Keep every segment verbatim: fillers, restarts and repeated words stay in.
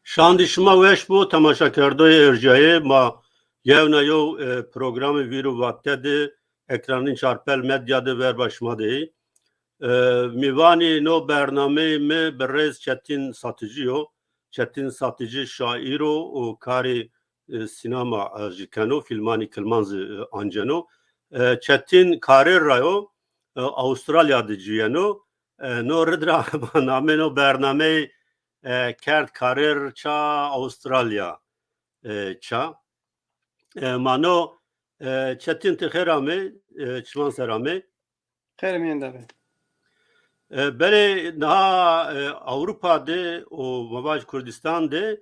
Şandî şima weş bo, temaşakerdoyê erjayê ma yewna yew, e, programê Vîr û Vate di ekranên Çarpel Medya di verba şima de yê. E, mîvanî no bernameyê mi birêz Çetin Satıcı yo. Çetin Satıcı şaîr o û karê, e, sînema, e, jî keno, fîlmanî kilman zî, e, anceno. E, Çetin karêr ra yo, e, Avustralya di ciyeno. E, no rid ra ma namê no bernameyê, e, kerd karêr ça Avustralya, e, ça. E, ma no, e, Çetin ti xêr amê, e, çiman ser amê. Xêr mîn de be. E, belê niha, e, Ewropa de û mevaj Kurdistan de,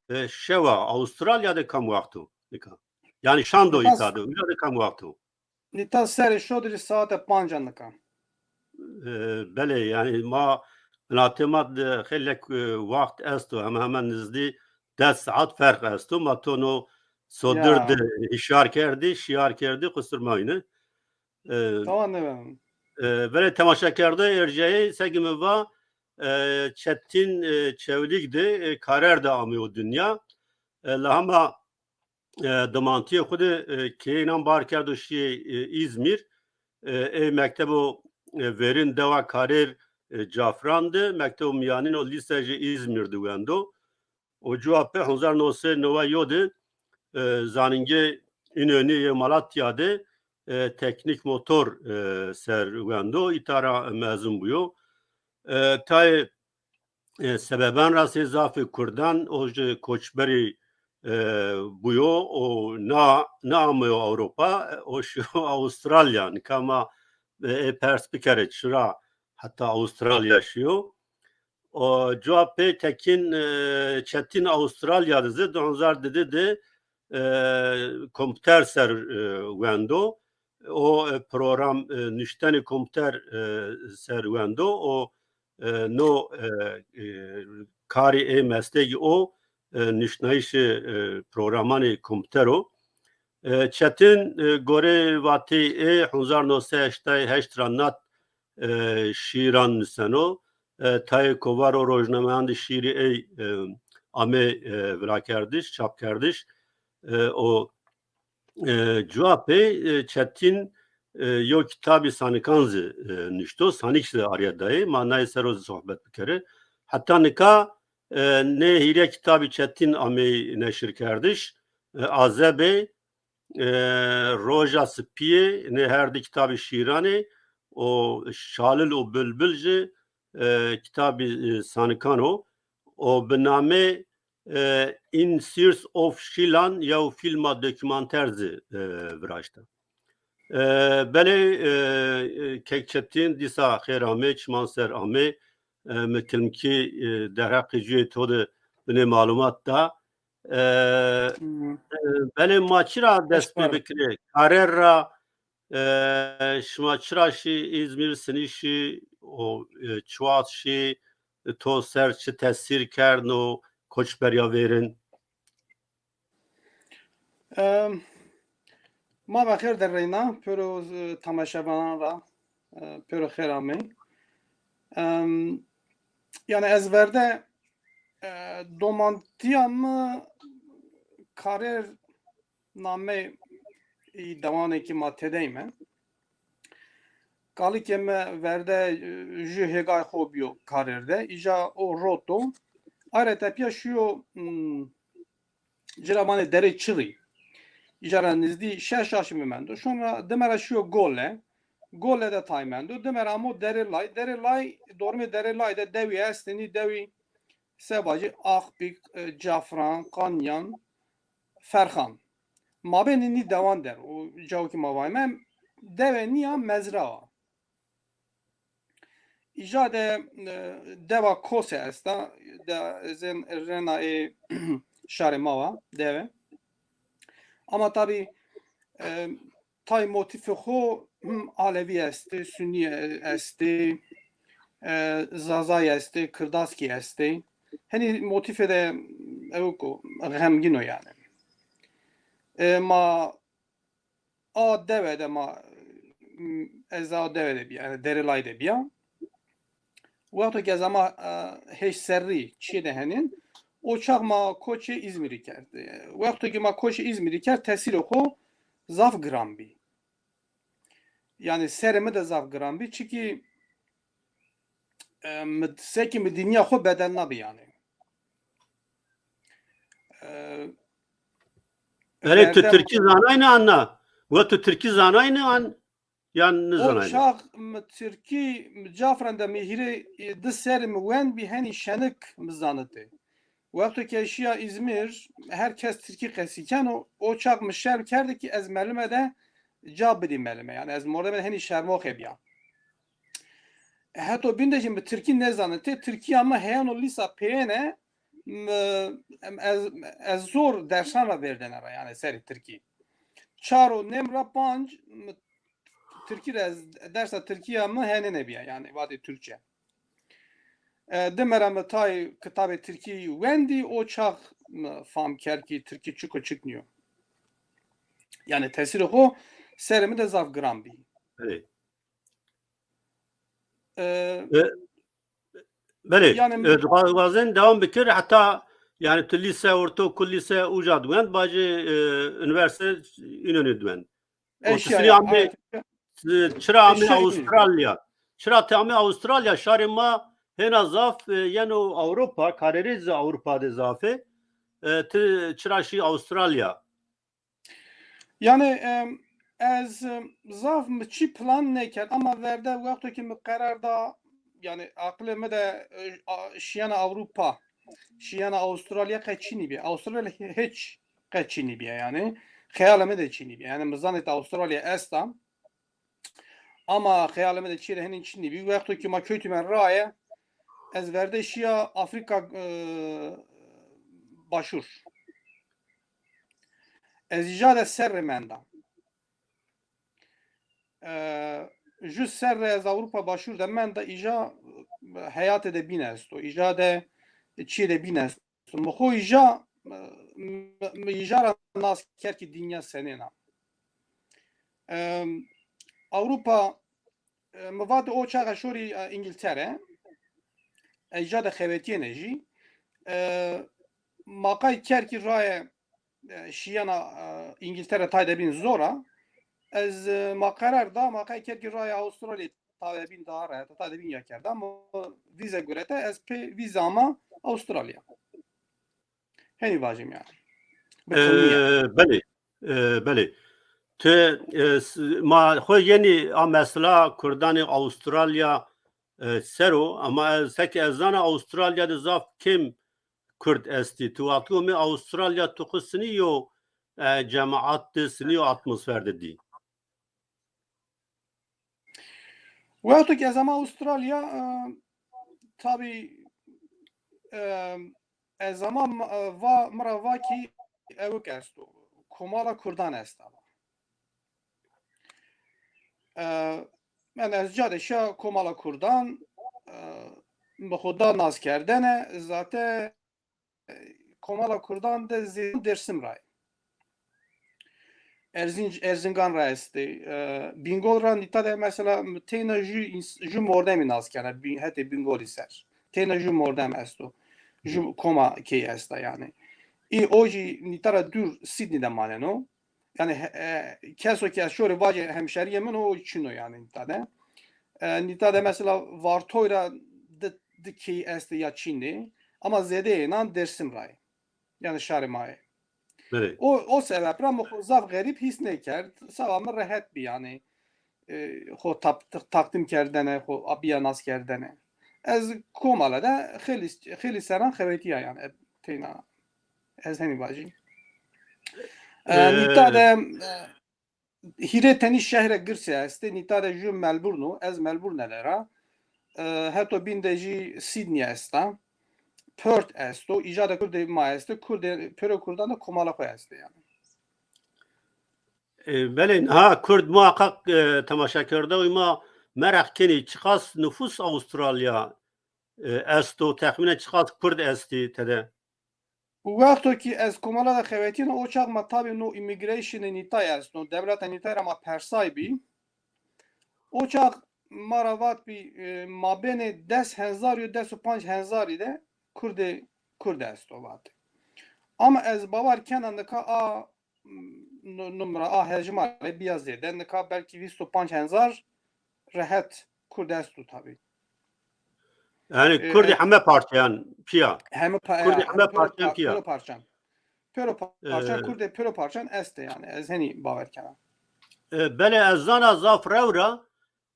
e, şewa Avustralya de kam wext o nika? Yani şando Niha îta de, uca de kam wext o? Nîta serê şodirî saete panca nika. E, belê, yani ma binatê ma de xeylek, e, wext esto, hemen hemen nizdî des saet ferq esto. Ma to no sodir Ya. de hişyar kerdî, şiyar kerdî, qusur mayne. E, Tamam, ne ben. E, belê temaşakerdoyê erjayê, segî mi va, e, Çetin, e, Çewlîg de, e, karer de amê o dinya. E, la hema, e, dimantiyê xwe de, e, kênan bar kerdo şiyê, e, Îzmîr. E, ê mektebo, e, verîn dewa karêr, e, Cafran de, mektebo miyanîn û lîse jî Îzmîr de wendo. Û cuwa pê hezar neh sed û newey yo de, e, zanîngê Înönü yê Malatya de, e, teknîk motor, e, ser wendo, îta ra mezin bûyo. E, tayê, e, sebeban ra sê zafê Kurdan, o ji koçberî, e, bûyo û na, neameyo Ewropa, e, o şiyo Avustralya. Nika ma, e, ê pers bikere çira heta Avustralya şiyo. O, cuwa pê Tekin, e, Çetin Avustralya de zî du hezar didi de, e, kompûter ser, e, wendo. O, e, program, e, nuştenê kompûter, e, ser wendo. O, e, no, e, e, karê ê meslegî o, e, nuşnayîşê, e, programanê kompûter o. E, Çetin, e, gorê vatê ê hezar neh sed heştay heşt ra nat, e, şîran niseno. E, tayê kovaro rojnameyan de şîrê ey, e, amê, e, virakerdiş, çapkerdiş. E, o, e, cuwa pê, e, Çetin, e, yo kitabî sanikan zî, e, nuşto, sanik zî arya dayê, ma nayê ser o zî sohbet bikere. Heta nika, e, nê hîrê kitabî Çetin amê neşirkerdiş, e, Azebê, e, Roja Spiyê, nê her di kitabî şîran ê, û Şalil û Bilbil jî, e, kitabî, e, sanikan o. Û bi namê, e, In Search of Shilan yew fîlma dokûmanter zî, e, viraşte. E, belê, e, e, Kek Çetin, dîsa xêr amê, çiman ser amê. E, mi kilmkî, e, derheqê cuyê to de binê malumat da. E, Hmm. e, belê ma çira dest pê Esmer. bikirê? Karer ra, e, şima çira şî Îzmîr, sinî şî û, e, çiwaxt şî, to ser çi tesîr kerdno koçberiya vêrin? Em, ma ve xêr dereyna, pêro, e, temaşevanan ra, e, pêro xêr amê. Em, yani ez verde, e, domantiya mi karêr namê î dewanekî ma têdeyme. Kalikê me verde, e, jû hêgay xo biyo karêr de. Îja o roto. Ayre tepiya şiyo, hmm, cira vanê derê Çirî. Îja ra nizdî şeş aşmî mendo. Şonra dime ra şiyo Gole. Gole de tay mendo. Dime ra amo Derê Lay. Derê Lay, dormê Derê Lay de dewî estê, nî dewî Sebacî, Axpîk, e, Cafran, Qanyan, Ferxan. Mabênê nî dewan der. O cawkî ma vayme, dewê nîya mezra wa. Îja de, e, dewa Kose esta, de zên rena ê şarê ma wa, deve. Ama tabî, e, tay motîfê xo, him, Alevî estê, Sunî estê, e, Zazay estê, Kirdaskî estê. Henî motîfê de ew ku xemgîn o yani. E, ma a dewe de ma, m, ez a dewe de bîya, yani Derê Lay de bîya. Wexto ke ez ama, e, hêş serrî çiyê de henîn, O çax ma koçê Îzmîrî kerd. E, wexto ki ma koçê Îzmîrî kerd, tesîrê xwe zaf giran bî. Yani serê min de zaf giran bî. Çikî, e, mi, sekî mi dinya xwe bedel nabî yani. E, Erê, tu verde tirkî zanayne an na? We tu tirkî zanayne an yan O nizanayne? çax mi tirkî, mi cafran de mi hîrê, e, di serê mi wen bî, henî şenik mi zanitê. Wexto ke şiya Îzmîr, her kes tirkî qesî ken û o çax mi şerm kerde ki ez melime de ca bidî melime. Yani ez mordemê de henî şermoxê biya. Heto bîn de jî mi tirkî nezanitê, tirkîya mi heyano lîsa peyêne, mi, em, ez, ez zor dersan ra verdene ra, yani serê tirkî. Çar û nêm ra panc, mi tirkî re ez, dersa tirkîya mi hene nebiya, yani vadê Türkçe. E, dime ra mi tay kitabê tirkî wendî, o çax mi fam kerd ki tirkî çik û çik niyo. Yani tesîrê xwe serê mi de zaf giran bî. Erê. E, E, belê, yani e, dixwazin dewam bikir, heta yani tu lîse orto, ku lîse uca diwend, bacê, e, üniversite înonê diwend. Û tu Eşya sinî ya, amê, evet. Çira amê Eşya ya. Avustralya? Çira te amê Avustralya? Şarê ma hêna zaf, e, yeno Ewropa, karerê zî Ewropa de zafê. E, tu çira şî Avustralya? Yani, em, ez, em, zaf mi çi plan nekerd, ama verde wexto ki mi qerar da, yani aqilê mi de, e, a, şiyana Ewropa, şiyana Avustralya qe çinî bî. Avustralya hi-, hiç qe çinî bî yani. Xeyalê mi de çinî bî. Yani mi zanê te Avustralya esta. Ama xeyalê mi de çî re henî çinî bî. Wexto ki ma kewtîme raye, ez verde şiya Afrika, e, Başûr. Ez îja de serre menda. E, ju serre ez Ewropa Başûr de menda, îja, e, heyatê de bîn esto. Îja de çî de bîn esto. Mi xwe îja, mi, mi îja ra nas kerd ki dinya senên a. Em, Ewropa, e, mi vat o çaxa şorî, e, Îngiltere. Ez îja de xebetiyêne jî. E, ma qay kerd ki raye, e, şiyana, e, Îngiltere tay de bîn zor a. Ez, e, ma qerar da, ma qay kerd ki raye Avustralya tay de bîn daha rahat, tay de bîn ya kerda. Ama vîze gurete, ez pê vîze ama Avustralya. Henî vajim yani. Bi Ee, qilmî yani. Belê. Ee, belê. Tu, e, s-, ma xwe yenî a mesela Kurdanê Avustralya, e, ser o, ama ez, seke ez zana Avustralya de zaf kêm Kurd estî. Tu wextî me Avustralya tu xwe sinî yo, e, cemaat de sinî yo atmosfer de dî. Wexto ki ez ama Avustralya, e, tabî, e, ez ama, e, va, mi ra va ki ewik esto. Komala Kurdan esta. E, yani ez ca de şa Komala Kurdan, e, bi xwe da nas kerdene, zate Komala Kurdan de zêde Dêrsim ra ye. Erzinc-, Erzingan ra estê. E, Bîngol ra nîta de mesela teyna jû ins-, jû mordemî nas kene, Bî-, hetê Bîngolî ser. Teyna jû mordem esto. Jû koma key esta yani. Î o jî nîta ra dûr Sydney de maneno. Yani, he-, e, keso ki ez şorê vacê hemşeriyê min o çin o yani nîta de. E, nîta de mesela Vartoy ra di, di key estê ya çin ê, ama zêdeyê nan Dêrsim ra ye. Yani şarê ma ye. Belê. O, o sebep ra min xwe zaf xerîb hîs nekerd. Seba min rehet bî yani. E, xwe tap-, taqdîm kerdene, xwe abiya nas kerdene. Ez Komala de xêlî, xêlî seran xebetiya yani, e, teyna. Ez henî vajî. E, Ee, nîta de, e, hîrê tenî şehre girsê estê, nîta de jû Melbourne o, ez Melbourne de ra. E, heto bîn de jî Sydney esta, Perth esto, îca de Kurdê ma estê, Kurdê, pêro Kurdan de komala xwe estê yani. E, belê, ha, Kurd muhakkak, e, temaşekerda wî ma meraq kenî, çiqas nufus Avustralya, e, esto, texmînen çiqas Kurd estî tede? Wexto ki ez komala de xebetîna, o çax ma tabî no immigration-ê nîtay esto, dewleta nîtay ra ma persay bî. O çax ma ra vat bî, e, mabênê des hezar û des û panc hezarî de Kurdê Kurd esto vate. Ama ez bawer kena nika a nu-, numra a hejmarê biya zêde, nika belkî bîst û panc hezar rehet Kurd esto tabî. Yani Kurdî heme parçeyan piya. Heme pa-, Kurdî heme parçeyan piya. Pêro parçan. Pêro parçan, Kurdê pêro parçan este yani. Ez henî bawer kena. E, belê ez zana zaf rewra,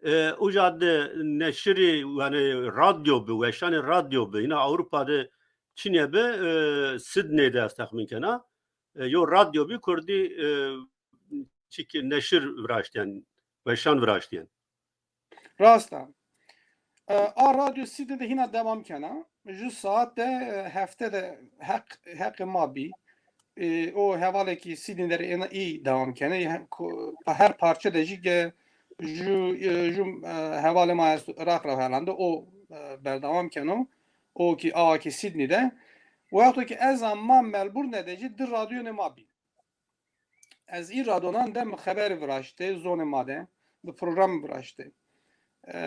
e, uca de neşirî, yani radyo bi, weşanê radyo bi. Yine Avrupa de Çinye bi, e, Sydney de ez texmin kena. E, yo radyo bi Kurdî, e, çiki neşir viraştiyen, weşan viraştiyen. Rast e. E, a radyo Sydney de hîna devam kena. Ju saet de, e, hefte de heq, heqê ma bî. E, o hevalekî Sydney derê êna î devam kene. He-, ku-, pa her parçe de jî ge-, ju, e, ju, e, hevalê ma est Iraq re helande. O, e, berdewam keno. O ki, awa ki Sydney de. Wexto ki ez a ma Melbourne de jî di radyonê ma bî. Ez î radonan de min xeber viraştê, zonê ma de, bi program viraştê, e,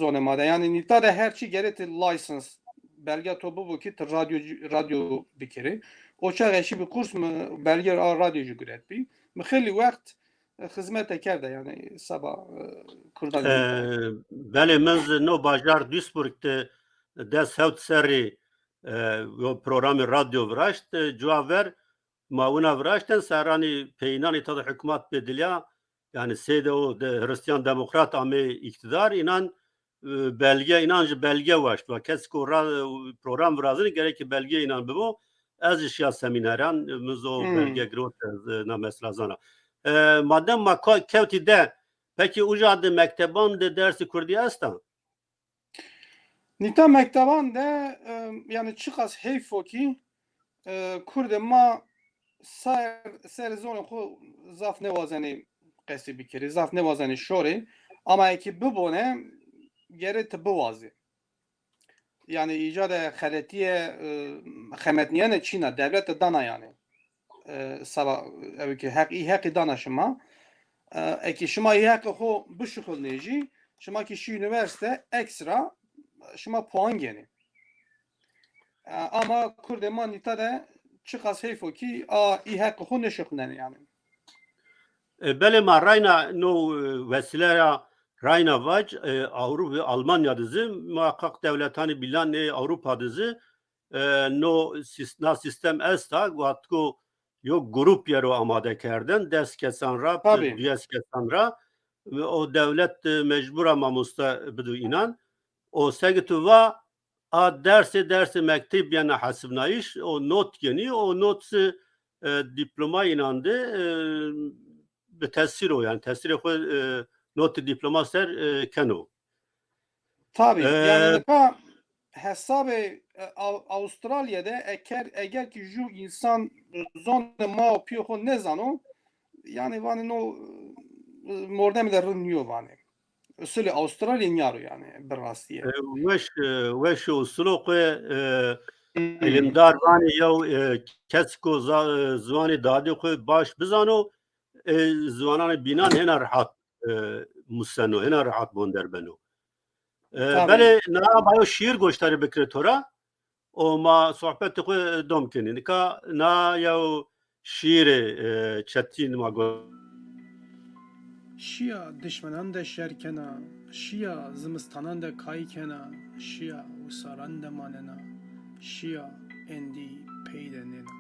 zonê ma de. Yani nîta de her çi gerê ti license, belge to bibo ki ti radyo, radyo bikiri. O çaxê şî bi kurs mi belge a radyo jî guret bî. Mi xêlî wext, e, xizmete kerde yani seba, e, Kurdan. E, belê min zi no bajar Duisburg de des hewt serrî, e, yo programê radyo viraşt, e, cuwa ver, ma wina viraştin, serranî peyînanî ta de hikûmat bêdiliya, yani sêde û de Hristiyan Demokrat amê îktidar, înan, e, belge, înan ji belge waşt. Ve kes ku ra-, program virazin, gerek belge înan bibo. Ez ji şiya semîneran, e, min zo Hmm. belge girot, ez, e, na mesela zana. E, madem ma ka-, kewtî de, peki uca de mekteban de dersî Kurdî esta? Nîta mekteban de, e, yani çiqas heyf o ki, e, Kurdê ma ser, ser zonê xwe zaf newazenê qesî bikirî, zaf newazenê şorê. Ama eki bibone, gerê ti biwazê. Yani îca de xeletîye, e, xemetniyene çîna, dewlet de dana yani. E, sala, ew ki heq, î heqî dana şima. E, eki şima î heqê xwe bişuxulnê jî, şima ki şî unîversîte ekstra şima puan genê. E, ama Kurdê ma nîta de çiqas heyf o ki a î heqê xwe neşuxulnene yani. E, belê ma rayna no, e, wesîleya rayna vac, e, Ewropa, Almanya dizi, muhakkak dewletanî bilan ê Ewropa dizi, e, no sis-, na sistem esta, guhatko yo grup yero amade kerden, des kesan ra, Tabii. duyes kesan ra, ve o dewlet, e, mecbura mamoste bidu inan. O segi tu va, a dersê, dersê mekteb yena hesibnayîş, o not genî, o not, e, diploma inan de, e, bi tesîr o, yani tesîrê xwe, e, notê diploma ser, e, keno. Tabii, Ee, yani nika hesabê, e, Aw-, Avustralya'da eker, eger ki ju insan zonê ma û piyê xwe nezano, yani vanê no, e, mordemê de rind niyo vanê. Usulê Avustralya niyaro yani bi rastiyê. E, weş, e, weş usulo xwe, e, Hmm. Îlimdar vanê yew, e, kes ku za-, e, ziwanê dadê xwe baş bizano, e, ziwananê bînan hêna rehat, e, museno, hêna rehat bonder beno. E, Tabii. Belê niha ma yo şiir goştarî bikire tora û ma sohbetê xwe dom kenî. Nika niha yew şiirê, e, çetîn ma got. Şiya dişmenan de şer kena, şiya zimistanan de kay kena, şiya wisaran de manena, şiya êndî pey de nêna.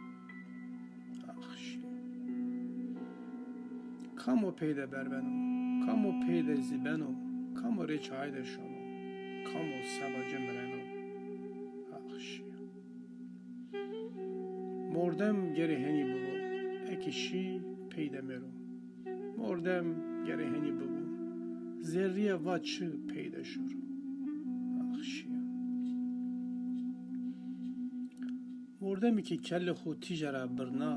Ax şiya. Kamo pey de berbeno, kamo pey de zî beno, kamo rê çayê de şono, kamo seba ci mireno. Ax şiya. Mordem gerê henî bibo, eke şî pey de mêro. Mordem gerê henî bibo, zerrîye va çi pey de şoro. Ax şiya. Mordemî ki kelê xo tîje ra birna,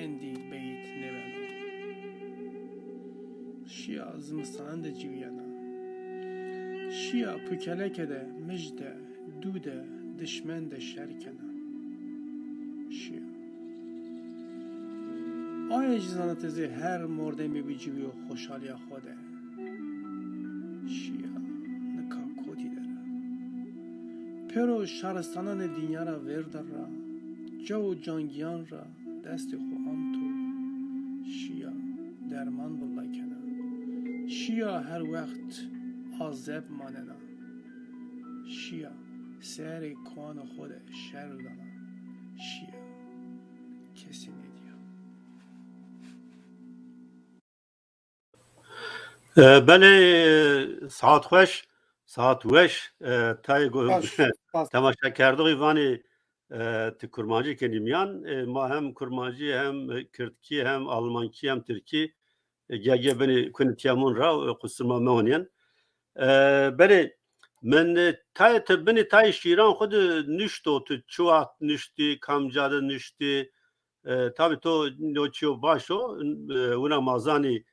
êndî beyît nêbeno. Şiya zimistanan de ciwîyena. Şiya pukeleke de, mij de, dû de, dişmen de şer kena. Şiya. Aye jî zana ti zê her mordemî biciwîyo xoşaliya xo de. Şiya nika kotî der e. Şêro şaristananê dinya ra vêrder ra, çew û cangiyan ra destê xo am to. Şiya derman villa kena. Şiya her wext azeb manena. Şiya serê koana xo de şer dana. Şiya kesî nêdiya. E, belê, e, saet xweş, saet weş, e, tayê go-, Baş, baş. Temaşekerdoxî vanê, e, tu kurmancî kenî miyan, e, ma hem kurmancî, hem kirdkî, hem almankî, hem tirkî, e, gege binê kunî tiyamun ra, e, qusur ma mewanîyen. E, belê, min, e, tayê tu binê tayê şîran xwe de nuşto, tu çi wext nuştî, kamca de nuştî, E, tabî to no çiyo baş o, e, wina ma zanî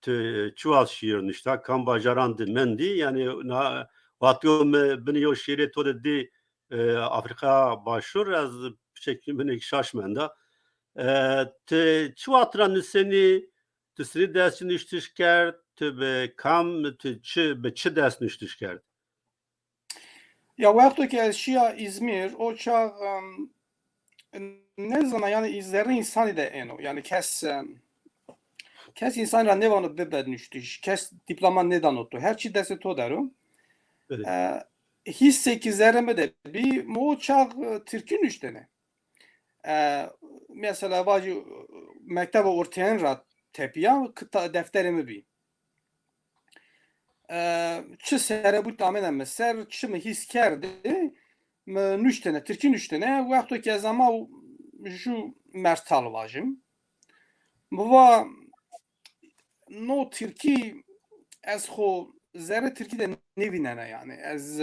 tu çiwas şiir nişta, kam bajaran de mendî, yani na, watiyo me binî yo şiirê to de dî, e, Afrika Başûr, ez piçekî minik şaş menda. E, tu çiwat ra nisenî, tu sirî dest niştiş kerd, tu bi kam, tu çi, bi çi dest niştiş kerd? Ya wexto ke ez şiya Îzmîr, o çax, em, nezana, yani, zerrê însanî de êno. Yani kes, em, kes însanî ra nêvano bibe nuştîş, kes dîploma nêdano to. Her çî destê to der o. Belê. E, hîssekî zerrê mi de bî, mi o çax, e, tirkî nuştene. E, mesela vajî, e, mekteba orteyan ra tepiya, kita-, defterê mi bî. E, çi serebût amêne mi ser, çi mi hîs kerdî, mi nuştene, tirkî nuştene, wexto ke ez ama ju mertal vajim. Mi va, no tirkî ez xo zerrê tirkî de nêvînena yani. Ez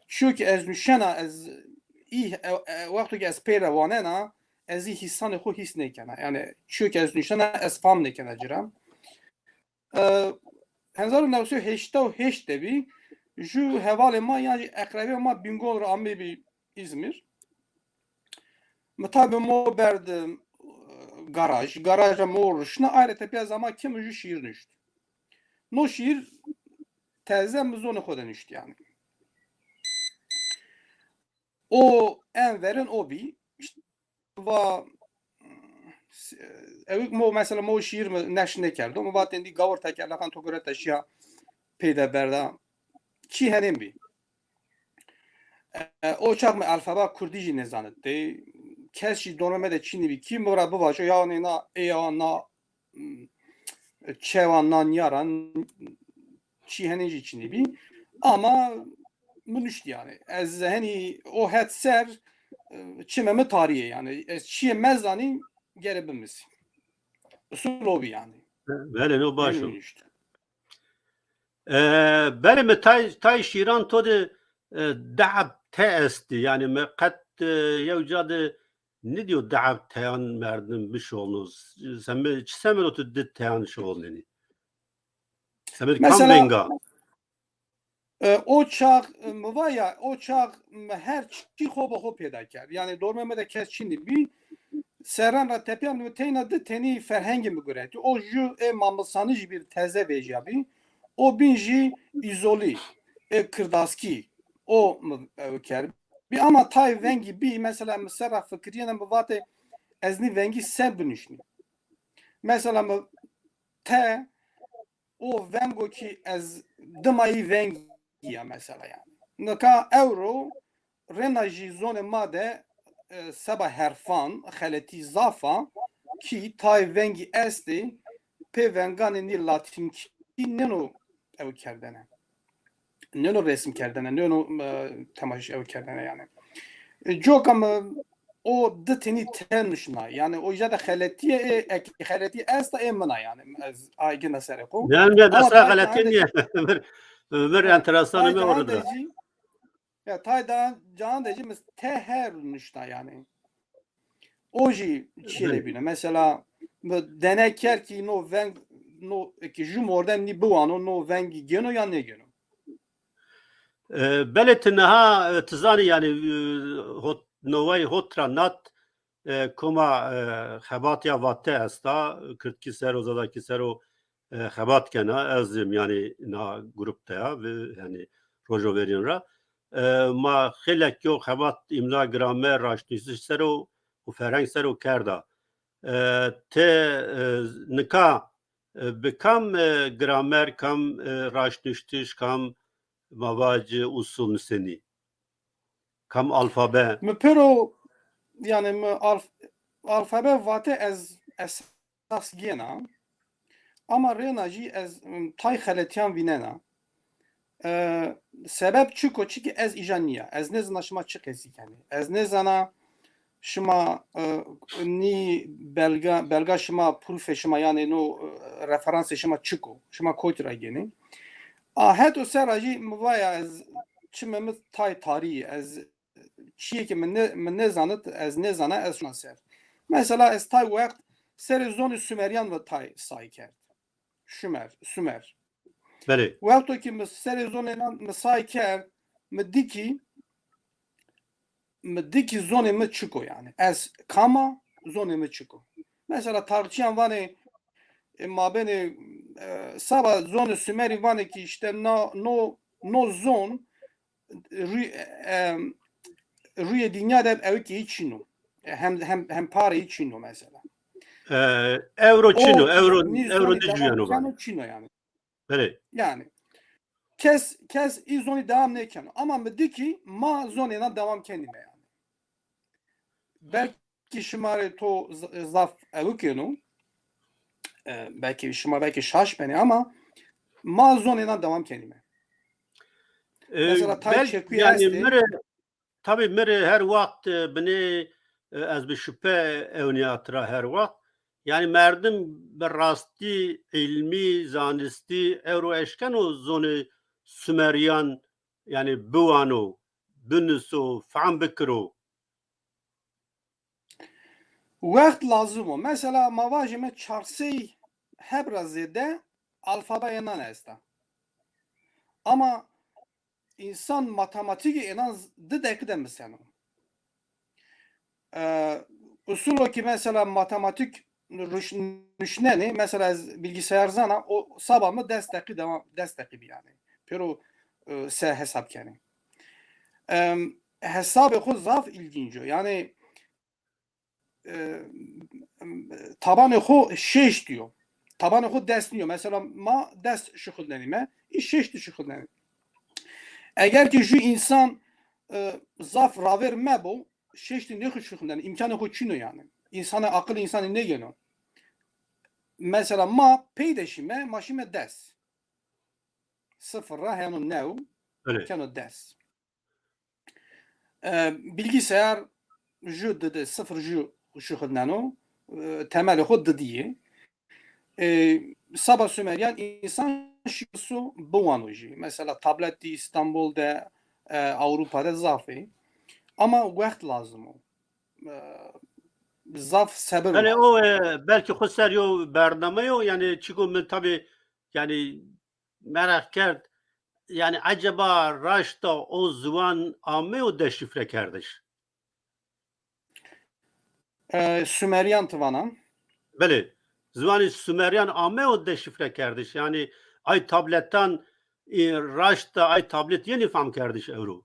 çiyo ki ez nuşena, ez î, e, e, wexto ki ez pê re wanena, ez î hîsanê xo hîs nêkena. Yani çiyo ki ez nuşena, ez fam nêkena ci ra. E, hezar û new sed û heşta û heşt de bî, ju hevalê ma yan jî eqrebê ma Bingol re amê bî Îzmîr. Mi tabi mo berd, e, garaj, garaja mo rişna, ayrı tepiya zama kim ju şiir nuşt. No şiir teze mi zonê xo de nuşt yani. O en verin o bî. Va, ewik mo, mesela mo şiir mi neş nekerdo. Mi va tendî gawir tekerlekan to göre teşiya peyde berda. Çi henin bî. E, o çax mi alfaba kurdî jî nezanitê. Kes jî dorme me de çînî bî. Kî mi ra bivajo ya nê na, ê ya na, m, çewa na niyaran çi henê jî çinî bî. Ama min nuşt yani. Ez henî o het ser, e, çime mi tariyê yani. Ez çiyê me zanî gere bimisî. Usul o bî yani. Belê, no baş o. Min nuşt. E, belê me tay, tay şîran to de, e, dehab te estî. Yani me qet, e, yew ca de nidiyo dehab teyan merdim bişolno. Seme, çi semer o tu di teyan şolnenî? Semer kam mesela, venga? E, o çax, e, mi va ya, o çax mi her çî xo bi xo peyda kerd. Yani dorme me de kes çinî bî. Serran ra tepiya mi teyna di tenî ferhengê mi guretî. O ju ê Mamilsanî jî bir teze vêjiya bî. O bin jî Îzolî, ê Kirdaskî. O mi ew kerd. Bî ama tay vengî bî, mesela mi ser ra fikiriyene mi vatê ez nî vengî se binişnî. Mesela mi te o vengo ki ez dima î vengî ya mesela yani. Nika ewro rena jî zonê ma de, e, seba herfan, xeletî zaf a, kî tay vengî estê, pê venganê nî latînkî nêno ew kerdene. Nêno resim kerdene, nêno, e, temaşe ew kerdene yani. E, coka mi o di tenî te nişna. Yani o jî de xeletî ye, e, ek-, xeletî esta ê min a yani. Ez aygina serê xo. Ne, ne, ama mesela xeletî niye? Ömür, ömür enteresan, ömür orada. Ya tay da can de jî mis te her nişta yani. O jî çiyê de bîne. Mesela mi dene ker ki no veng, no ki ju mordem nî biwano, no vengî gêno ya nêgêno. E, belê tu niha, e, tu zanî yani, e, hot, noway hot ra nat, e, koma, e, xebat ya vate esta, kirdkî ser o, zadakî ser o, e, xebat kena, ez im yani na grup de ya, ve, yani rojo verîn ra. e, ma xêlek yo xebat îmla, gramer, raştnuştiş ser o û ferheng ser o kerda. E, te, e, nika, e, bi kam, e, gramer, kam, e, raştnuştiş, kam mavac, usul nusenî? Kam alfabe? Mi pêro, yani mi alf-, alfabe vate ez esas gêna. Ama rêna jî ez, m, tay xeletiyan vînena. E, sebeb çiko? Çiki ez îja niya. Ez nêzana şima çi qesî kenî. Ez nêzana şima, e, nî belga, belga şima, prûfê şima, yani no, e, referansê şima çiko. Şima kotî ra gênî. A, heto serra jî mi vaya ez çime mi tay tarî, ez çiyekî min ne, min nêzanit, ez nêzana, ez şuna ser. Mesela ez tay wext serê zonê Sumeriyan ve tay say kerd. Şumer, Sumer. Belê. Wexto ki mi serê zonê nan mi say kerd, mi dikî, mi dikî zonê mi çiko yani. Ez kama, zonê mi çiko. Mesela tarçiyan vanê, e, mabênê, e, saba zonê Sumerî vanê ki işte na, no, no zon, rû-, e, rûyê dinya de ew kî çîno. Hem, hem, hem parê çîno mesela. E, euro çîno, euro, euro ne cuyano var. Çîno yani. Belê. Yani kes, kes î zonî devam nêkeno. Ama mi dikî ma zonêna devam kenîme yani. Belkî şima rê to z-, zaf ew kêno. E, belkî şima belkî şaş benê ama ma zonêna devam kenîme. E, mesela tay çekuyê yani estê. Mir e, tabii mir e her wext, e, binê, e, ez bi şüphe ewniyatira her wext. Yani merdim bi rastî, ilmî, zanistî, euro eşkeno zonê Sumeriyan, yani biwano, binuso, fehm bikiro. Wext lazim o. Mesela ma vajîme çar sey heb ra zêde alfabeya nan esta. Ama însan matematîkê ênan z-, di deqî de miseno. E, usulo ki mesela matematîk ruş-, nuşnenê, mesela ez bilgisayar zana, o saba mi des deqî devam, des deqî bî yani. Pêro, e, se hesab kenê. Em, hesabê xo zaf ilginc o. Yani, e, tabanê xo şeş diyo. Tabanê xo des niyo. Mesela ma des şixulnenîme, î şeş di şixulnenî. Eger ki jû însan, e, zaf ravêr mebo, şeş di nêxwe şixulnenî. Îmkanê xo çîno yani. Însana aqil însanî nêgeno. Mesela ma peyde şîme, ma şîme des. Sifir ra heno new, keno des. E, bilgisayar jû didi, sifir jû şixulneno, e, temelê xo didiyê. E, saba Sumeriyan însan şiso biwano jî. Mesela tabletî Îstanbul de, e, Ewropa de zaf ê. Ama wext lazim o. E, zaf sebir lazim. Yani o, e, belkî xwe ser yo bername yo, yani çiko min tabii yani meraq kerd, yani eceba raşta o ziwan ame o deşifre kerdiş? E, Sumeriyan ti vana? Belê. Ziwanê Sumeriyan ame o deşifre kerdiş? Yani ay tabletan, e, raşta ay tablet yenî fam kerdiş ewro?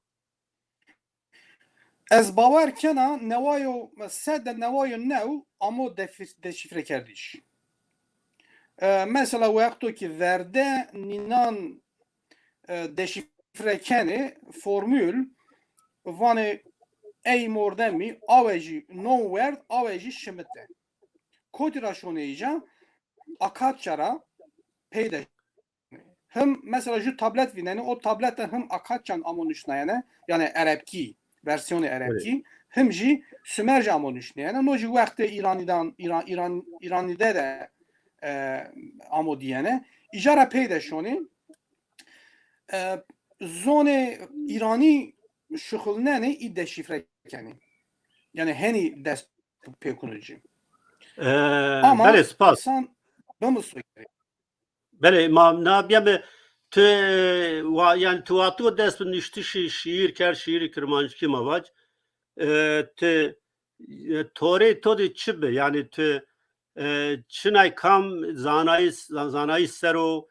Ez bawer kena newayo, sed de newayo new amo defir-, deşifre kerdiş. E, mesela wexto ki verde nînan, e, deşifre kenê formül vanê ey mordemî awe jî non werd, awe jî şimite. Kotî ra şonê îca? Akatça ra peyde. Him mesela jû tablet vînenê, o tablete him Akatçan amo nuşnayene, yani erebkî, versiyonê erebkî, him jî Sumerce amo nuşnayene. No jî wextê Îranîdan, Îran, Îran, Îranîde de, e, amo diyene. Îca ra peyde şonê, e, zonê Îranî şixulnenê î deşifre kenê. Yani henî dest pê kunê cî. Ee, ama belê, spas. Însan bimisû. Belê, ma na biyeme tu, wa-, yani tu wexto dest bi nuştişî şiir kerd, şiirî kirmanckî ma vac. Ee, tu, e, torê to de çi bi? Yani tu, e, çinay kam zanayî, zan-, zanayî ser o,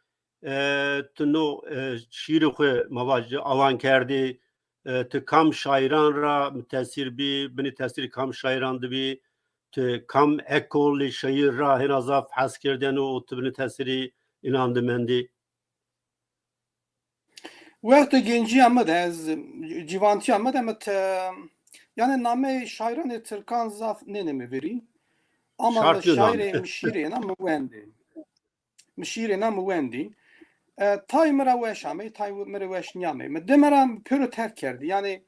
e, tu no, e, şiirê xwe ma vac awan kerdî, e, tu kam şairan ra mitesîr bî, binî tesîrî kam şairan dibî, tu kam ekolê şair ra hêna zaf hez kerdeno û tu binî tesîrî înan dimendî? Wextê genciya me de ez, civantiya me de me te, yani nameyê şairanê tirkan zaf nêne mi virî. Ama şart yo şairê mi şîrêna mi wendê. Mi şîrêna mi wendî. E, tay mi ra weş amey, tay mi ra weş niyamey. Mi dime ra pêro terk kerdî. Yani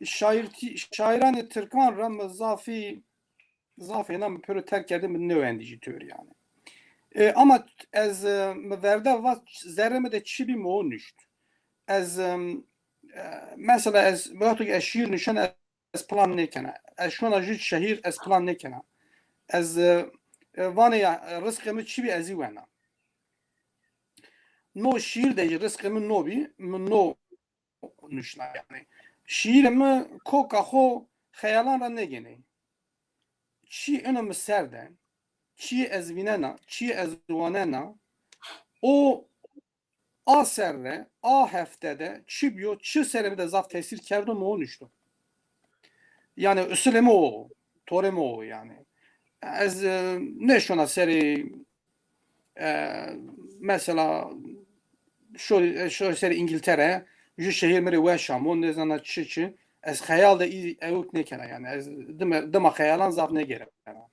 şairtî, şairanê tirkan ra mi zafî zaf hêna mi pêro terk kerdî, mi newendî jî tûr yani. E, ama ez, e, mi verde va zerrê mi de çi bî mi o nuşt. Ez, e, e, mesela ez, wexto ez şiir nuşen ez plan nêkena. Ez şona jû şehîr ez plan nêkena. Ez, e, e, vanê ya, e, rizqê mi çi bî ez î wena. No şiir de jî rizqê mi no bî, mi no nuşna yani. Şiirê mi koka xo xeyalan ra nêgêney. Çi ino mi ser de, çi ez vînena, çi ez wanena, o a serre, a hefte de çi biyo, çi serê mi de zaf tesîr kerdo mi o nuşto. Yani usulê mi o, torê mi o yani. Ez, e, nêşona serê, e, mesela şo, şo serê Îngiltere, jû şehîr mi rê weş amo, nêzana çi çi. Ez xeyal de î ewk nêkena yani. Ez dime, dima xeyalan zaf nêgêrena.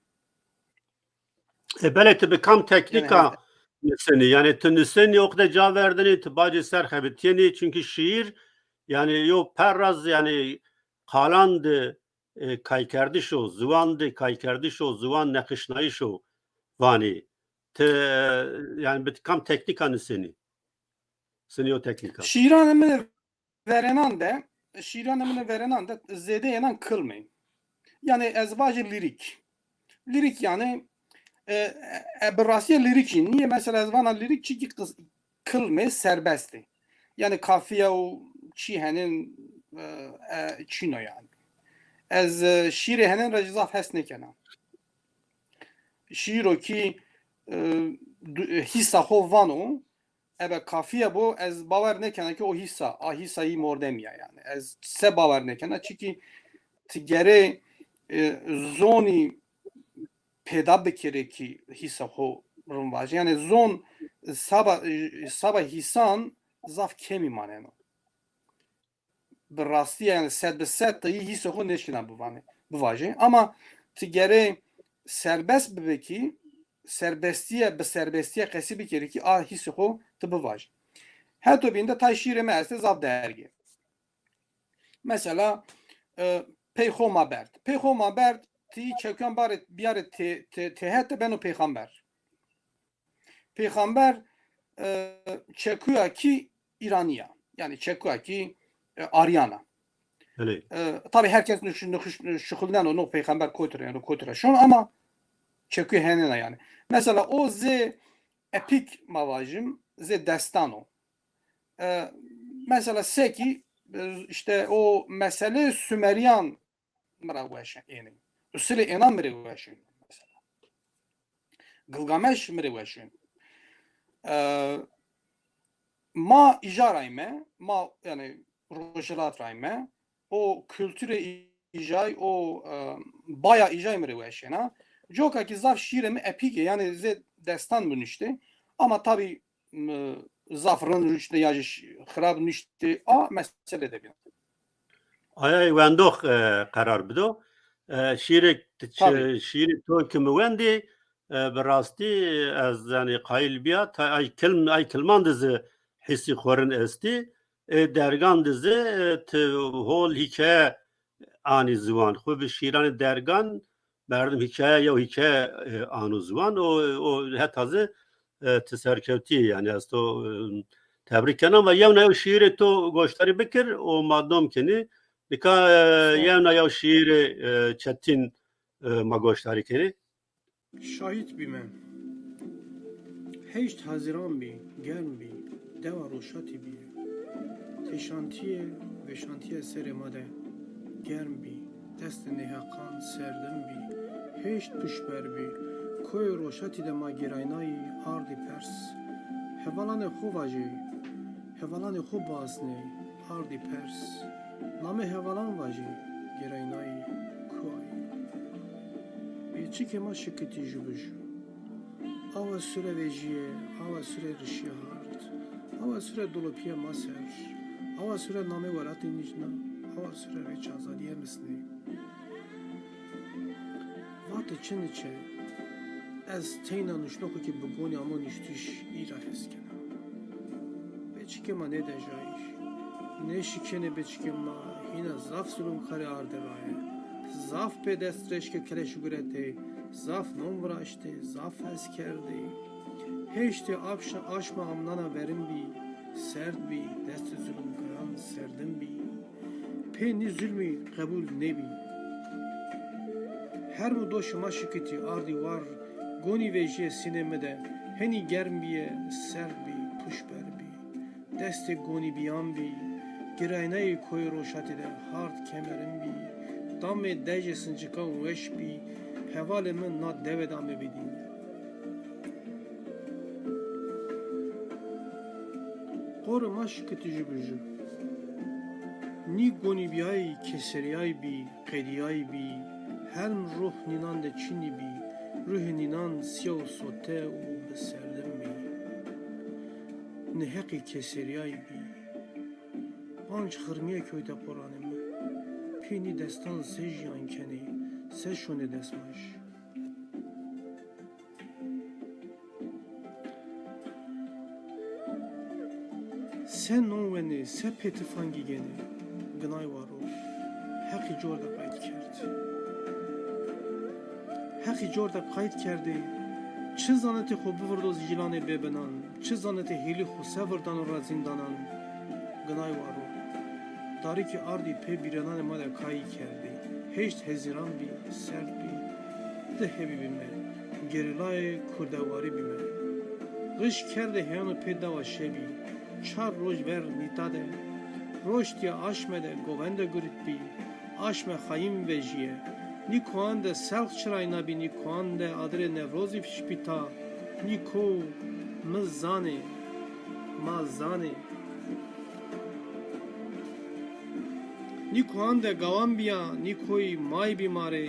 E, belê tu bi kam teknîka nusenî? Yani tu nusenî, o qede ca verdinî, tu bacê ser xebitîyenî, çünkü şiir yani yo perraz yani qalan de, e, kaykerdiş o, ziwan de kaykerdiş o, ziwan neqişnayîş o vanî. Tu, e, yani bi kam teknîka nusenî? Senî yo teknîka? Şîran min verenan de, şîran min verenan de zêde yenan kilmê. Yani ez vajê lîrîk. Lîrîk yani, e, e, bi rastî lîrîk jî niye? Mesela ez vana lîrîk çi ki kilmê serbest e. Yani kafiye û çi henin, e, e, çîno yani. Ez, e, şîrê henin re jî zaf hes nêkena. Şîro ki, e, du-, e, hîsa xo vano, ebe kafiye bo, ez bawer nêkena ki o hîsa, a hîsa yî mordemî ya yani. Ez se bawer nêkena, çiki ti gerê, e, zonî pêda bikirê ki hîsa xo rin vajê. Yani zon saba, saba hîsan zaf kemî maneno. Bi rastî yani sed bi sed tayî hîsa xo nêşkîna bivane, bivajê. Ama ti gerê serbest bibe ki, serbestiye, bi serbestiye qesî bikirê ki a hîsa xo ti bivajê. Heto bîn de tay şîrê me estê zaf dergê. Mesela, e, pey xo ma berd. Pey xo ma berd, ti çekuyan barê, biyarê tê-, tê-, têhet de beno pêxamber. Pêxamber, e, çekuya ki Îranî ya. Yani çekuya ki, e, Aryan a. Belê. E, tabi herkes nix-, nix-, şixulneno no pêxamber kotir, yani kotir şon ama çekuya henena yani. Mesela o zê epîk ma vajim, zê destan o. E, mesela sekî, e, işte o mesele Sumeriyan mi ra weş ênê. Usilê ênan mi rê weş ên. Mesela. Gilgameş mi rê weş ên. E, ma îja rayme, ma yani Rojhilat rayme, o kulturê îjay, o, e, baya îjay mi rê weş êna. Coka ki zaf şîrê mi epîk e, yani zê destan mi nuştê. Ama tabi, m-, zaf rind nuştê ya jî ş-, xirab nuştê, a mesele de bîn. Ayay wendox, e, qerar bido. E, şîrek, şîrê to ki mi wendî, e, bi rastî ez, yani, qayîl biya, ta-, ay kilm-, ay kilman de zî hîsî xwerin estî. E, dergan de zî, e, ti hol hîkaye anî ziwan. Xwe bi şîranê dergan berdim hîkaye, yew hîkaye, e, ano ziwan. O, o heta zî, e, ti serkewtî, yani ez to, e, tebrik kena ve yewna yew şîîrê to goşdarî bikir û ma dom kenî. Nika, e, yewna yew şîîrê, e, Çetîn, e, ma goşdarî kenî. Şahît bîme. Heşt Haziran bî, germ bî, dewa Roşatî bî. Têşantiyê, vêşantiyê serê ma de germ bî. Destê nêheqan serdin bî. Heşt pişber bî. Koyê Roşatî de ma gêraynayî, ardî pers. Hevalanê xo vajê, hevalanê xo biasnê, ardî pers. Namê hevalan vajî, girayînayî, kuayî. Bêçikê ma şikitî jû bi jû. Awa sure vejîye, awa sure rişiye hard. Awa sure dolopiye ma ser. Awa sure namê welatê nîjna. Awa sure rêç azadiye misnê. Vate çi niçe, ez teyna nuştoxekî bi gonî amo nuştîş îra hes kena. Bêçikê ma nêdejayî. Nêşikêne bêçikê ma hîna zaf zulumkarê arde raye. Zaf pê dest reşke keleş guretê, zaf non viraştê, zaf hes kerdê. Hêştê apşa aşma amnana verin bî, serd bî, destê zulumkaran serdin bî. Pê nî zulmî qebûl nebî. Her mudo şima şikitî ardî war, gonî vejîye sînê mi de, henî germ bîye, serd bî, puşber bî. Destê gonî biyan bî, giraynayê koyê roşatê de hard kemerin bî. Tamê dejê sincikan weş bî, hevalê min na dewe de ame bidîn. Qor ma şikitî jû bi jû. Nî gonîbiyayî, keseriyayî bî, qediyayî bî, herm ruh nînan de çinî bî, ruhê nînan siya û sote û bi serdin bî. Niheqî keseriyayî bî. Panc xirmiye kewte qoranê min. Pê nî destan se jiyan kenê, se şonê destmaj. Se non wenê, se pê tifangî genê, ginay waro, heqî cor de qayt kerd. Heqî cor de qayt kerdê, çi zanetê xwe bivirdo zîlanê bêbinan, çi zanetê hêlî xwe se virdano ra zîndanan, ginay waro. Darikî ardî pê bîrananê ma de kayî kerdî. Hêşt hezîran bî, serd bî. Di hebî bî me. Gerîlayê kurdewarî bî me. Rij kerdê heyano pê dewa şebî. Çar roj ver nîta de. Roj tiya aşme de govende guritbî. Aşme xayîn vejîye. Nî koan de selx çirayna bî, nî koan de adirê Newrozî şipîta. Nî ko mi zanê, ma zanê. Nî koan de gawan biya, nî koyî may bî ma rê,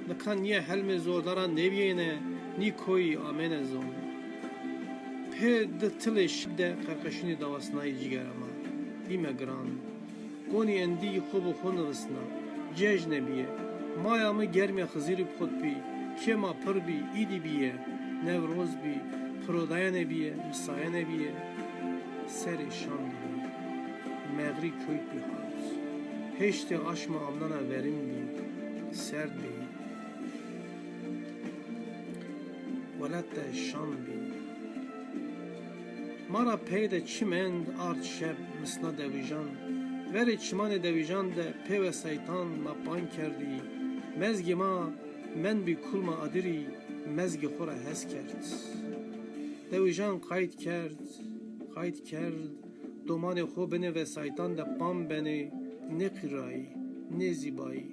nika niye helmê zordara nêbiyêne, nî koyî amêne zon. Pê di tilê şib de qerqeşînê dawasnayî cîgera ma. Bîme giran. Gonî endî xwe bi xwe nivisna. Cejne biye. Maya min germiya Xizîrî bi xwe dipî. Kêma pir bî, îdî biye. Newroz bî, pirodayene biye, misayene biye. Serê şan dibî. Mexrî kewt bî hat. Hêştê aşma amnana verin bî. Serd bî. Welat de şan bî. Ma ra pey de çi mend ard şeb misna dewîjan. Verê çimanê dewîjan de pê wesayîtan ma pan kerdî. Mezgê ma men bî kulma adirî, mezgê xwe ra hes kerd. Dewîjan qayt kerd, qayt kerd. Domanê xwe binê wesayîtan de pan benê, nêqîrayî, nêzîbayî,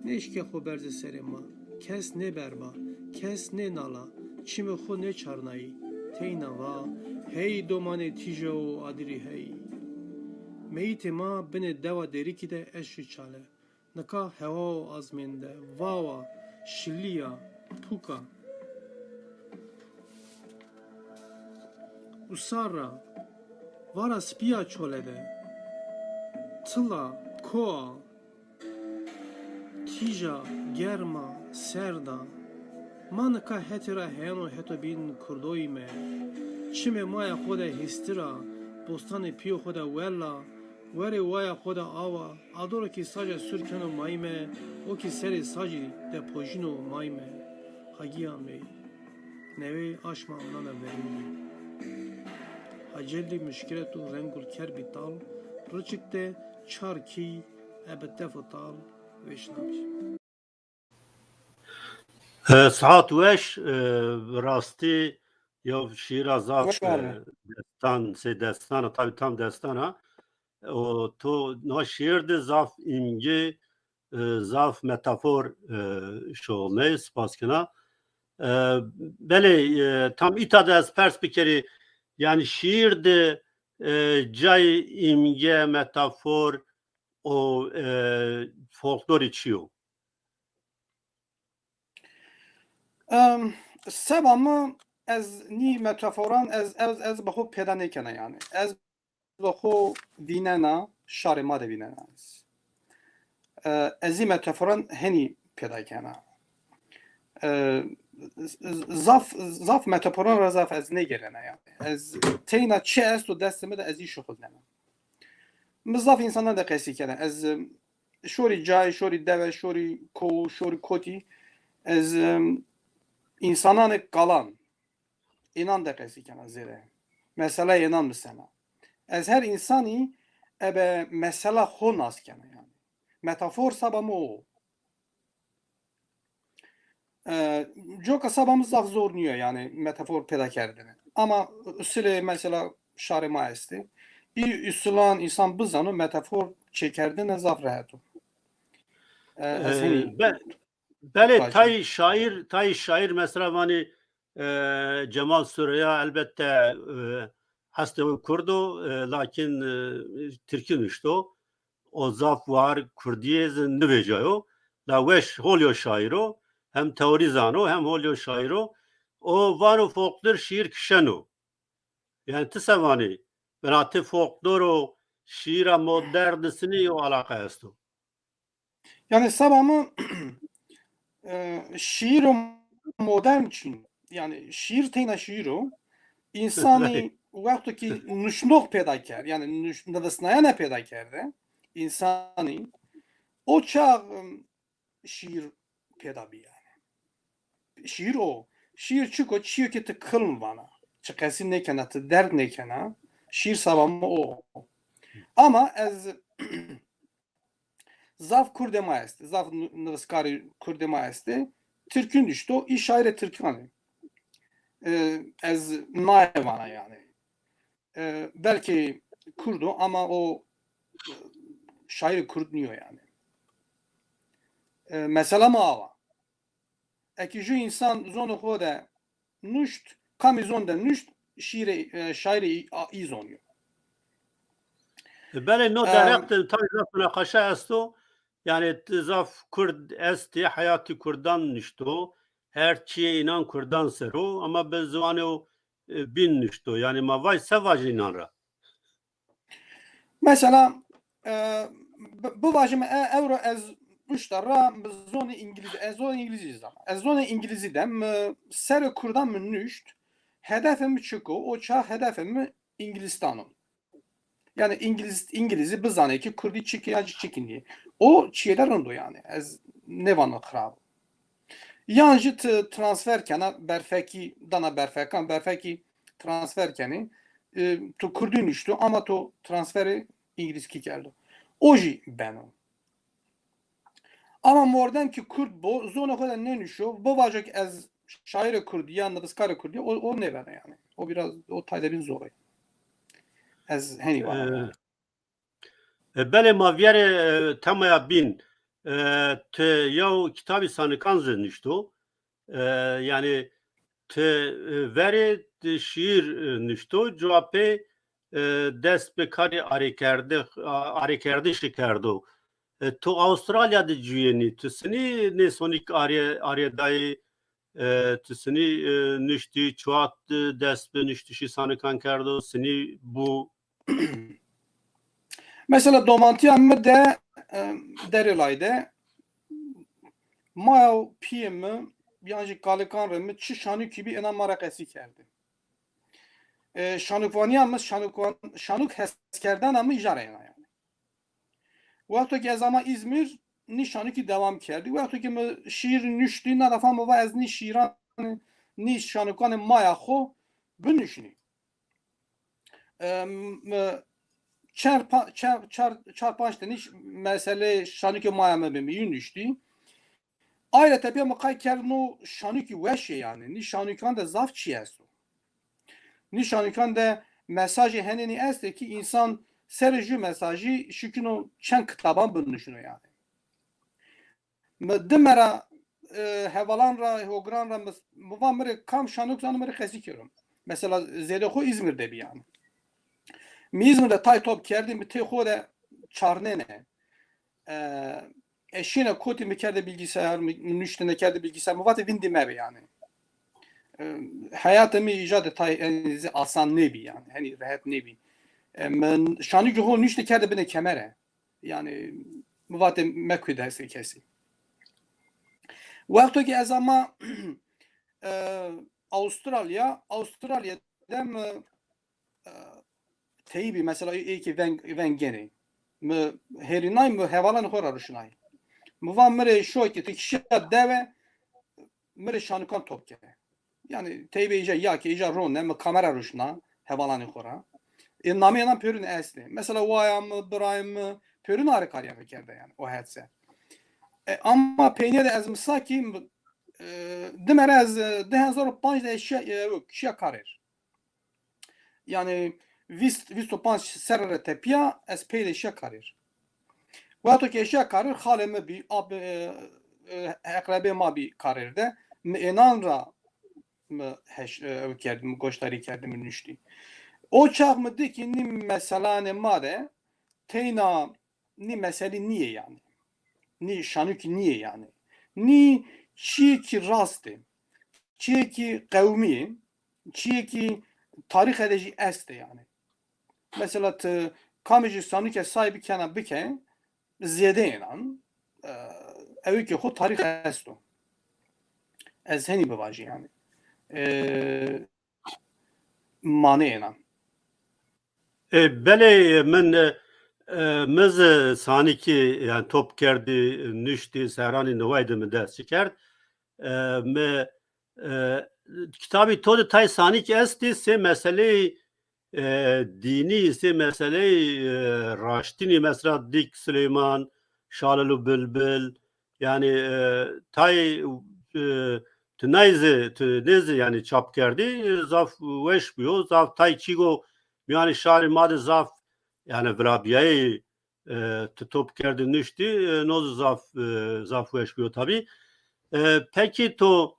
nêşke xwe berzê serê ma. Kes nêberba, kes nênala, çimê xwe nêçarnayî. Teyna va, hey domanê tîje û adirî hey. Meyîtê ma binê dewa Dêrikî de eşî çale. Nika hewa û azmên de, vawa, şiliya, pûka. Usar ra, vara spiya çole de, tila, koa, tîja, germa, serda, ma nika hetê ra heyano heto bîn kurdoyî me. Çimê maya xwe de hêstira, bostanê piyê xwe de wela, werê waya xwe de awa, adorokî saja sûr keno mayî me, okî serê sajî de pojîno mayî me. Hagiya mey. Newê aşma amnana verîn bî. Hacellî mişkiret û rengul ker bî tal, riçik de çar kî ebe tef û tal vêşna bî. E, sihat weş, e, bi rastî ya şîîra zaf, Weş e, destan, sê destan, tabi tam destan a. O, to na şiir de zaf imge, e, zaf metafor, e, şoxlney, spas kena. E, belê, e, tam îta de ez pers bikerî, yani şiir de, e, cayê imge, metafor, û, e, folklorî çi yo? Em, seba min ez nî metaforan ez, ez, ez bi xwe pêda nêkena yani. Ez bi xwe vînena, şarê ma de vînena ez. E, ez î metaforan henî pêda kena. E, z-, z-, zaf, zaf metaforan ra zaf ez nêgerena yani. Ez teyna çi esto destê min de ez î şixulnena. Min zaf însanan de qesî kena. Ez, em, şorî cayê, şorî dewe, şorî ko, şorî kotî. Ez, em, însananê kalan, înan de qesî kena zêde. Mesela înan misena. Ez her însanî ebe mesela xo nas kena yani. Metafor seba min o. E, coka seba min zaf zor niyo yani metafor pêda kerdine. Ama usulê mesela şarê ma estê. Î usulan însan bizano metafor çêkerdine zaf rehet o. E, ez Ee, henî be-, belê bacım. Tayî şair, tayî şair mesela vanî, e, Cemal Süreya elbette, e, hestê wî Kurd o, e, lakin, e, Tirkî nuşto. O zaf war Kurdiyê zî nivêcayo. La weş hol yo şair o, hem teorî zano, hem hol yo şair o. O vano folklor şiir kişeno. Yani ti se vanî, bena ti folklor û şiira modern sinî yo alaqa esto. Yani seba min, e, şiir û modern çin. Yani şiir teyna şiir o. İnsanî wexto ki nuşnox pêda kerd, yani nuş-, nivîsnayene pêda kerde, insanî o çax, em, şiir pêda bî yani. Şiir o. Şiir çiko, çiyo ki ti kilm vana. Çi qesî nêkena, ti derd nêkena. Şiir seba min o. Ama ez zaf Kurdê ma estê, zaf nu-, nivîskarê Kurdê ma estê. Tirkî nuşto, î şairê Tirkan e. E, ez nayê vana yani. E, belkî Kurd o ama o, e, şairê Kurd niyo yani. E, mesela ma awa. Ekî ju însan zonê xo de nuşt, kamî zon de nuşt, şîrê, e, şairê î, a, î zon yo. Belê no Em, derheq de tayî zaf munaqeşe esto. Yani ti zaf Kurd estê, heyatî Kurdan nuşto. Her çiyê înan Kurdan ser o. Ama bi ziwanê o, e, bîn nuşto. Yani ma vay se vajî înan ra. Mesela, e, bi-, bivajime e, ewro ez uşta ra bi zonê îngilîzî, ez zonê îngilîzî zana. Ez zonê îngilîzî de mi serê Kurdan mi nuşt, hedefê mi çik o, o çax hedefê mi Îngilîstan o. Yani îngilîz, îngilîzî bizane ki Kurdî çik e yan jî çik nîye. O çiyê de rind o yani. Ez nêvano xirab. Yan jî ti transfer kena berfekî, dana berfekan, berfekî transfer kenî, e, tu Kurdî nuşto, ama tu transferê îngilîzkî kerdo. O jî beno. Ama mordem ki Kurd bo, zonê xo de nênuşo, bivajo ki ez şairê Kurdî ya nivîskarê Kurdî, o, o nêbeno yani. O biraz, o taydebîn zor e. Ez henî vana. Ee, E, belê ma viyerê, e, temaya bîn. E, ti yew kitabî sanikan zî nişto. E, yani ti, e, verê ti şiir, e, nişto. Cewapê, e, dest bi karê arêkerde-, a-, arêkerdişê kerdo. E, tu Avustralya de cuyênî. Tu sinî nê sonik arê, arê dayê, e, tu sinî, e, nuştî, çuat, e, dest bi nuştişî sanikan kerdo, sinî bû. Mesela domantiya mi de, e, derê lay de, maya û piyê mi, yan jî kalikan re mi çi şanûkî bî, êna ma re qesî kerdî. E, şanûkvaniya mi, şanûkvan-, şanûk heskerdana mi îja re êna yani. Wexto ki ez ama Îzmîr, nî şanûkî dewam kerdî. Wexto ki mi şîr nuştî, na defa mi va ez nî şîran, nî şanûkanê maya xo binuşnî. Em, çar pa-, çar, çar, çar panc tenî ş-, meselê şanûkê maya me bimî, yû nuştî. Ayrete pê mi qay kerd no şanûkî weş ê yani. Nî şanûkan de zaf çi esto. Nî şanûkan de mesajê henênî estê ki însan serê jû mesajî şikino çend kitaban binuşno yani. Mi di me ra, e, hevalan ra, hogiran ra mi, mi va mi rê kam şanok zano mi rê qesî kero. Mesela zêde xo Îzmîr de bî yani. Mi Îzmîr de tay top kerdî, mi tê xo de çarnêne. E, ez şîne kotî, min kerde bilgisayar, min, min nuştine kerde bilgisayar, min vatê vindî mebe yani. E, heyata min îca de tay, yani, asan nebî yani. Hani rehet nebî. E, min şanûkê xwe nuşte kerde bine kemere. Yani, min vatê mekû destê kesî. Wexto ki ez ama, e, Avustralya, Avustralya de mi, e, teyîbî, mesela, ê ki veng, veng genê. Mi hêrînay, mi hevalanê xwe ra ruşinay. Mi va mi rê şo ki ti kişiya dewe, mi rê şanûkan top ke. Yani teybe îca ya ki îca rone, mi kamera ruşna hevalanê xwe ra. E, namê nan pêrûn estê. Mesela waya mi, birayê mi, pêrûn arê kariya vekerde yani, o hetse. E, ama peynîye de ez misakî, e, dimere ez, e, di hezar û panc de eşya, e, yok, kişiya karer. Yani vîst, vîst û panc serre tepiya ez pey de eşya karer. Wexto ki eşya karer, xalê mi bî, ab, e, e, eqrebê ma bî karer de, mi ênan ra mi heş, e, ew kerd, mi goştarî kerd, mi nuştî. O çax mi dikî nî meselanê ma de teyna nî meselî nîye yani. Nî şanûkî nîye yani. Nî çiyekî rast e. Çiyekî qewmî ye. Çiyekî tarîxe de jî est e yani. Mesela ti kamê jî sanûke say bikena bike, zêde ênan, e, ew ki xwe tarîx esto. Ez henî bivajî yani. E, mane ênan. E, belê min, e, e, miz sanîkî, yani top kerdî, nuştî, seranî niway de min dest çi kerd. E, mi, e, kitabî to de tay sanîk estî, sê meseleyê, e, dînî, sê meseleyê, e, raştînî, mesela Dîk Silêman, Şalil û Bilbil, yani, e, tay, e, tu neyzî, tu nêzî yani çap kerdî, e, zaf weş bûyo, zaf tay çîgo miyanî şarê ma de zaf, yani, virabiyayê, e, tu top kerdî nuştî, e, no zî zaf, e, zaf weş bûyo tabî. E, pekî to,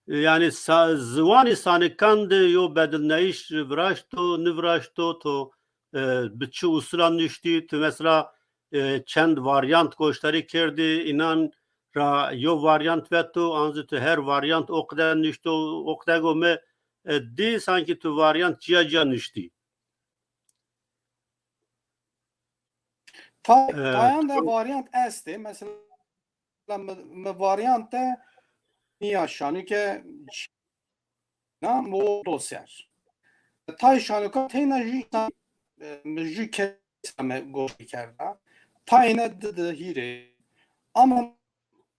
e, yani, sa-, ziwanî sanikan de yo bedilneyîş viraşto, niviraşto, to, e, bi çi usulan nuştî, tu mesela, e, çend varyant goştarî kerdî, înan ra yo varyant veto, an zî tu her varyant o qide nuşto, o qide go me, e, dî sankî tu varyant ciya ciya nuştî. Tay-, e, tayan de varyant estê. Mesela mi, mi varyant de niya şanûke na mo do ser. Tay şanûka teyna jû, e, mi jû kesa me goştarî kerda. Tayne di di hîrê. Ama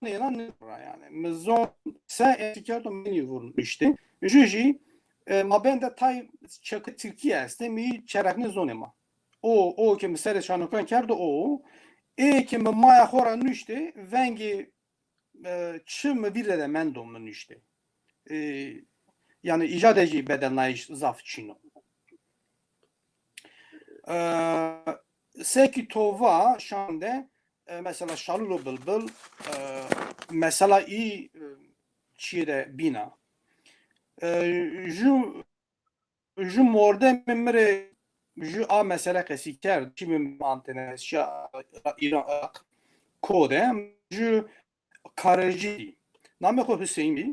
nêna ne ra yani. Mi zon se êtî kerdo menî vurn işte. Jû jî, e, ma ben de tay çekê Tirkî estê, mi çerexnê zonê ma. O, o ki mi serê şanûkan kerdo o, ê ki mi maya xo ra nuştê, vengê, e, çi mi vîr de mendo mi nuştê. E, yani îca de jî bedelnayîş zaf çîn o. E, sekî to va şan de, e, mesela Şalûl û Bilbil, e, mesela î, e, çiyê de bîna. E, jû, jû mordemê mi rê jû a mesele qesî kerd, çî min antene şa Îran, Iraq, ko de, jû karejî, namê xwe Huseyîn bî.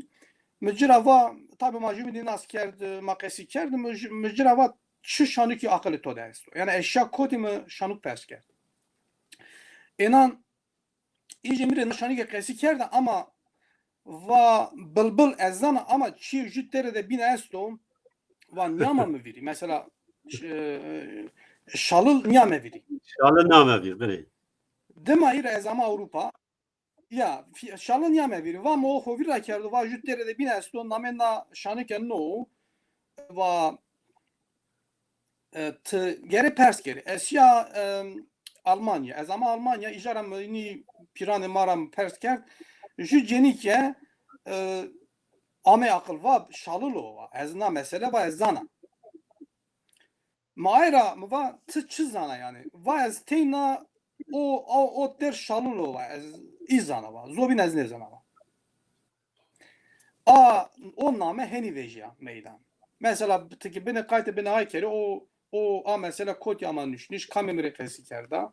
Mi cira va, tabi ma jû min dî nas kerd, ma qesî kerd, mi ji-, mi cira va çi şanûkî aqilê to de esto. Yani eşya kotî mi şanûk pers kerd. Ênan, î jî mi rê na şanûke qesî kerde ama va Bilbil ez zana ama çi jû têrê de bîne esto, va niyama mi vîrî. Mesela, e, Şalil niya me vîrî. Şalil niya me vîr, belê. Dima î re ez ama Ewropa, Ya, fi-, Şalin ya me vîrî. Va mi o xo vîr ra kerdo, va jû têrê de bîne esto, namê na şanike no, va, e, ti gere pers kerî. Ez ya, e, Almanya. Ez ama Almanya, îca ra mi nî pîranê ma ra mi pers kerd. Jû cenîke, e, ame aqil va Şalil o va. Ez na mesele va ez zana. Ma ay ra mi va ti çi zana yani? Va ez teyna o, o, o têr Şalilo va ez î zana va. Zobîn ez nêzana va. A, o name henî vejîya meydan. Mesela ti ki bine qayte bine ay kerî o, o a mesela kotî ama nuşniş kamê mi rê qesî kerda.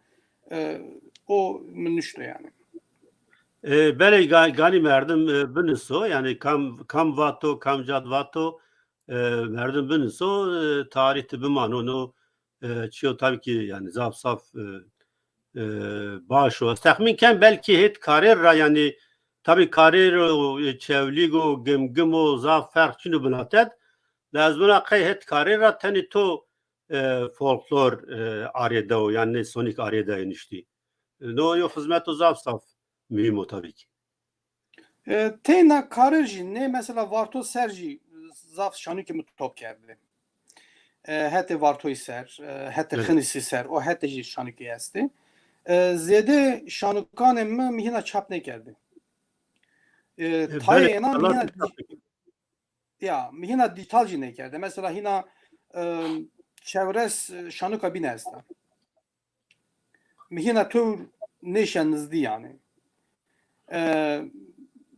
E, o min nuşto yani. E, belê ga- ganî merdim e, biniso, yani kam kam vato, kam cad vato, e, merdim biniso, e, tarîh ti bimano no, e, çiyo tabii ki yani zaf zaf e, e, baş o. Ez texmîn kem belkî hêt karêr ra yani tabii karêr o, e, çewlîg o, gimgim o, zaf ferq çin o binatet. Lê ez bina qey hêt karêr ra tenê to e, folklor e, arêde o, yani ne sonik arêde niştî. No yo xizmet o zaf zaf mühim o tabii ki. E, teyna karir jî ne mesela Varto ser jî zaf şanûkê min top kerdî. E, hetê Vartoyî ser, e, hetê Evet. Xinisî ser, o hetê jî şanûkê estê. E, zêde şanûkanê min mihîna çap nekerdî. E, E, tayê belê, êna Allah mihîna kitap peki. Ya, mihîna dîtal jî nekerde. Mesela hîna, e, çewres, e, şanûka bîne esta. Mihîna tewr nêşe nizdî yani. E,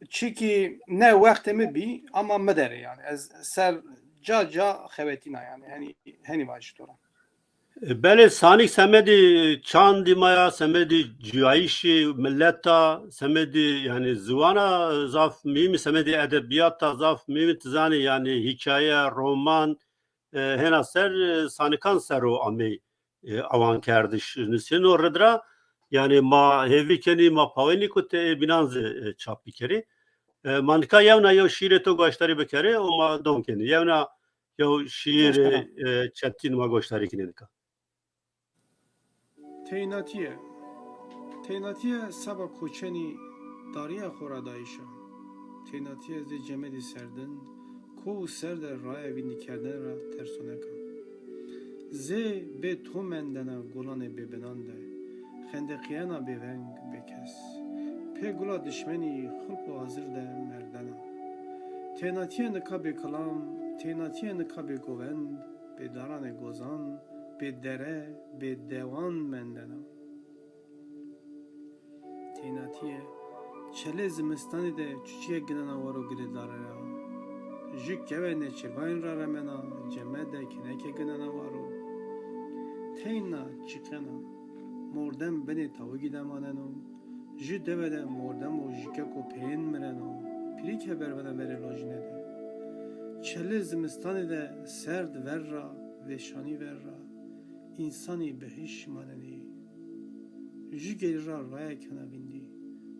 çikî ne wextê mi bî ama mi derê yani. Ez ser ca ca xewetîna yani. Henî, henî vajî to ra. E, belê sanîk semedî çandî maya, semedî cuyayîşî mileta, semedî yani ziwana zaf mühim, semedî edebiyata zaf mühim, ti zanî yani hikaye, roman, e, hêna ser, e, sanikan ser o amê, e, awankerdiş. Nusîno ridra, yani ma hêvî kenî, ma pawenî ku te ê bînan zî, e, çap bikerî. E, ma nika yewna yew şîrê to goştarî bikerî û ma dom kenî. Yewna yew şîrê, e, çetîn ma goştarî kenî nika. Teynatiye. Teynatiye seba koçenî dariya xwe ra dayîşa. Teynatiye zê cemedî serdin, ko û ser de raya vîndîkerdene ra tersonek a. Zê bê to mendena golanê bêbinan de, xendeqiyena bêveng bêkes. Pê gula dişmenî xilq û hazir de merdena. Teynatiye nika bêkilam, teynatiye nika bêgovend, bê daranê gozan, bê dere, bê dewan mendena. Teynatiye, çelê zimistanê de çûçiyek ginena waro gilê dare ra. Ju keve nêçîrvayên ra remena, ceme de kêneke ginena waro. Teyna çîqena, mordem binê tawigî de maneno. Ju deve de mordem û jikeko peyên mireno, pîrîke bervena verê lojîne de. Çelê zimistanê de serd ver ra, vêşanî ver ra, însanî bi hîş manenê. Ju gelî ra rayek hena vîndî,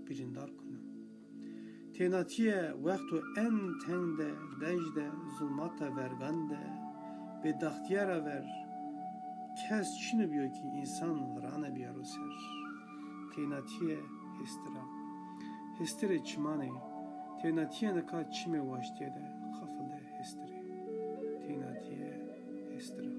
birîndar kuna. Tênatiye wexto en teng de, dej de, zulmata vergan de, bêdaxtiya ra ver, kes çinibîyo kî însan viranebîyaro ser. Tênatiye hêstira. Hêstirê çimanê. Tênatiye nika çimê waştiye de, xafilde hêstirê. Tênatiye hêstira.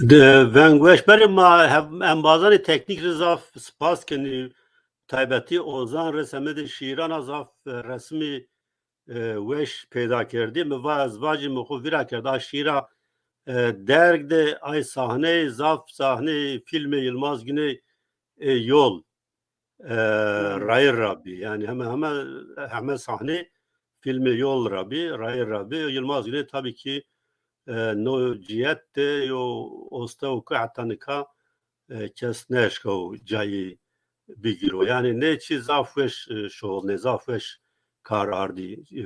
Di vengweş berê ma hev-, embazanê teknîk re zaf spas kenî, taybetî Ozan re semedê şîrana zaf, e, resmî, e, weş peyda kerdî. Mi va ez vacî mi xwe vîra kerd. A şîra, e, derg de ay sahneyê zaf sahneyê fîlmê Yilmaz Güney, e, Yol. e, rayir rabî. Yani heme heme heme sahnê filmê Yol rabî, rayir rabî. Yilmaz Güney tabii ki, e, no ciyet de yo oste û ku heta nika, e, kes neşka û cayî bigiro. Yani ne çi zaf weş, e, şoğul, ne zaf weş kar ardî, e,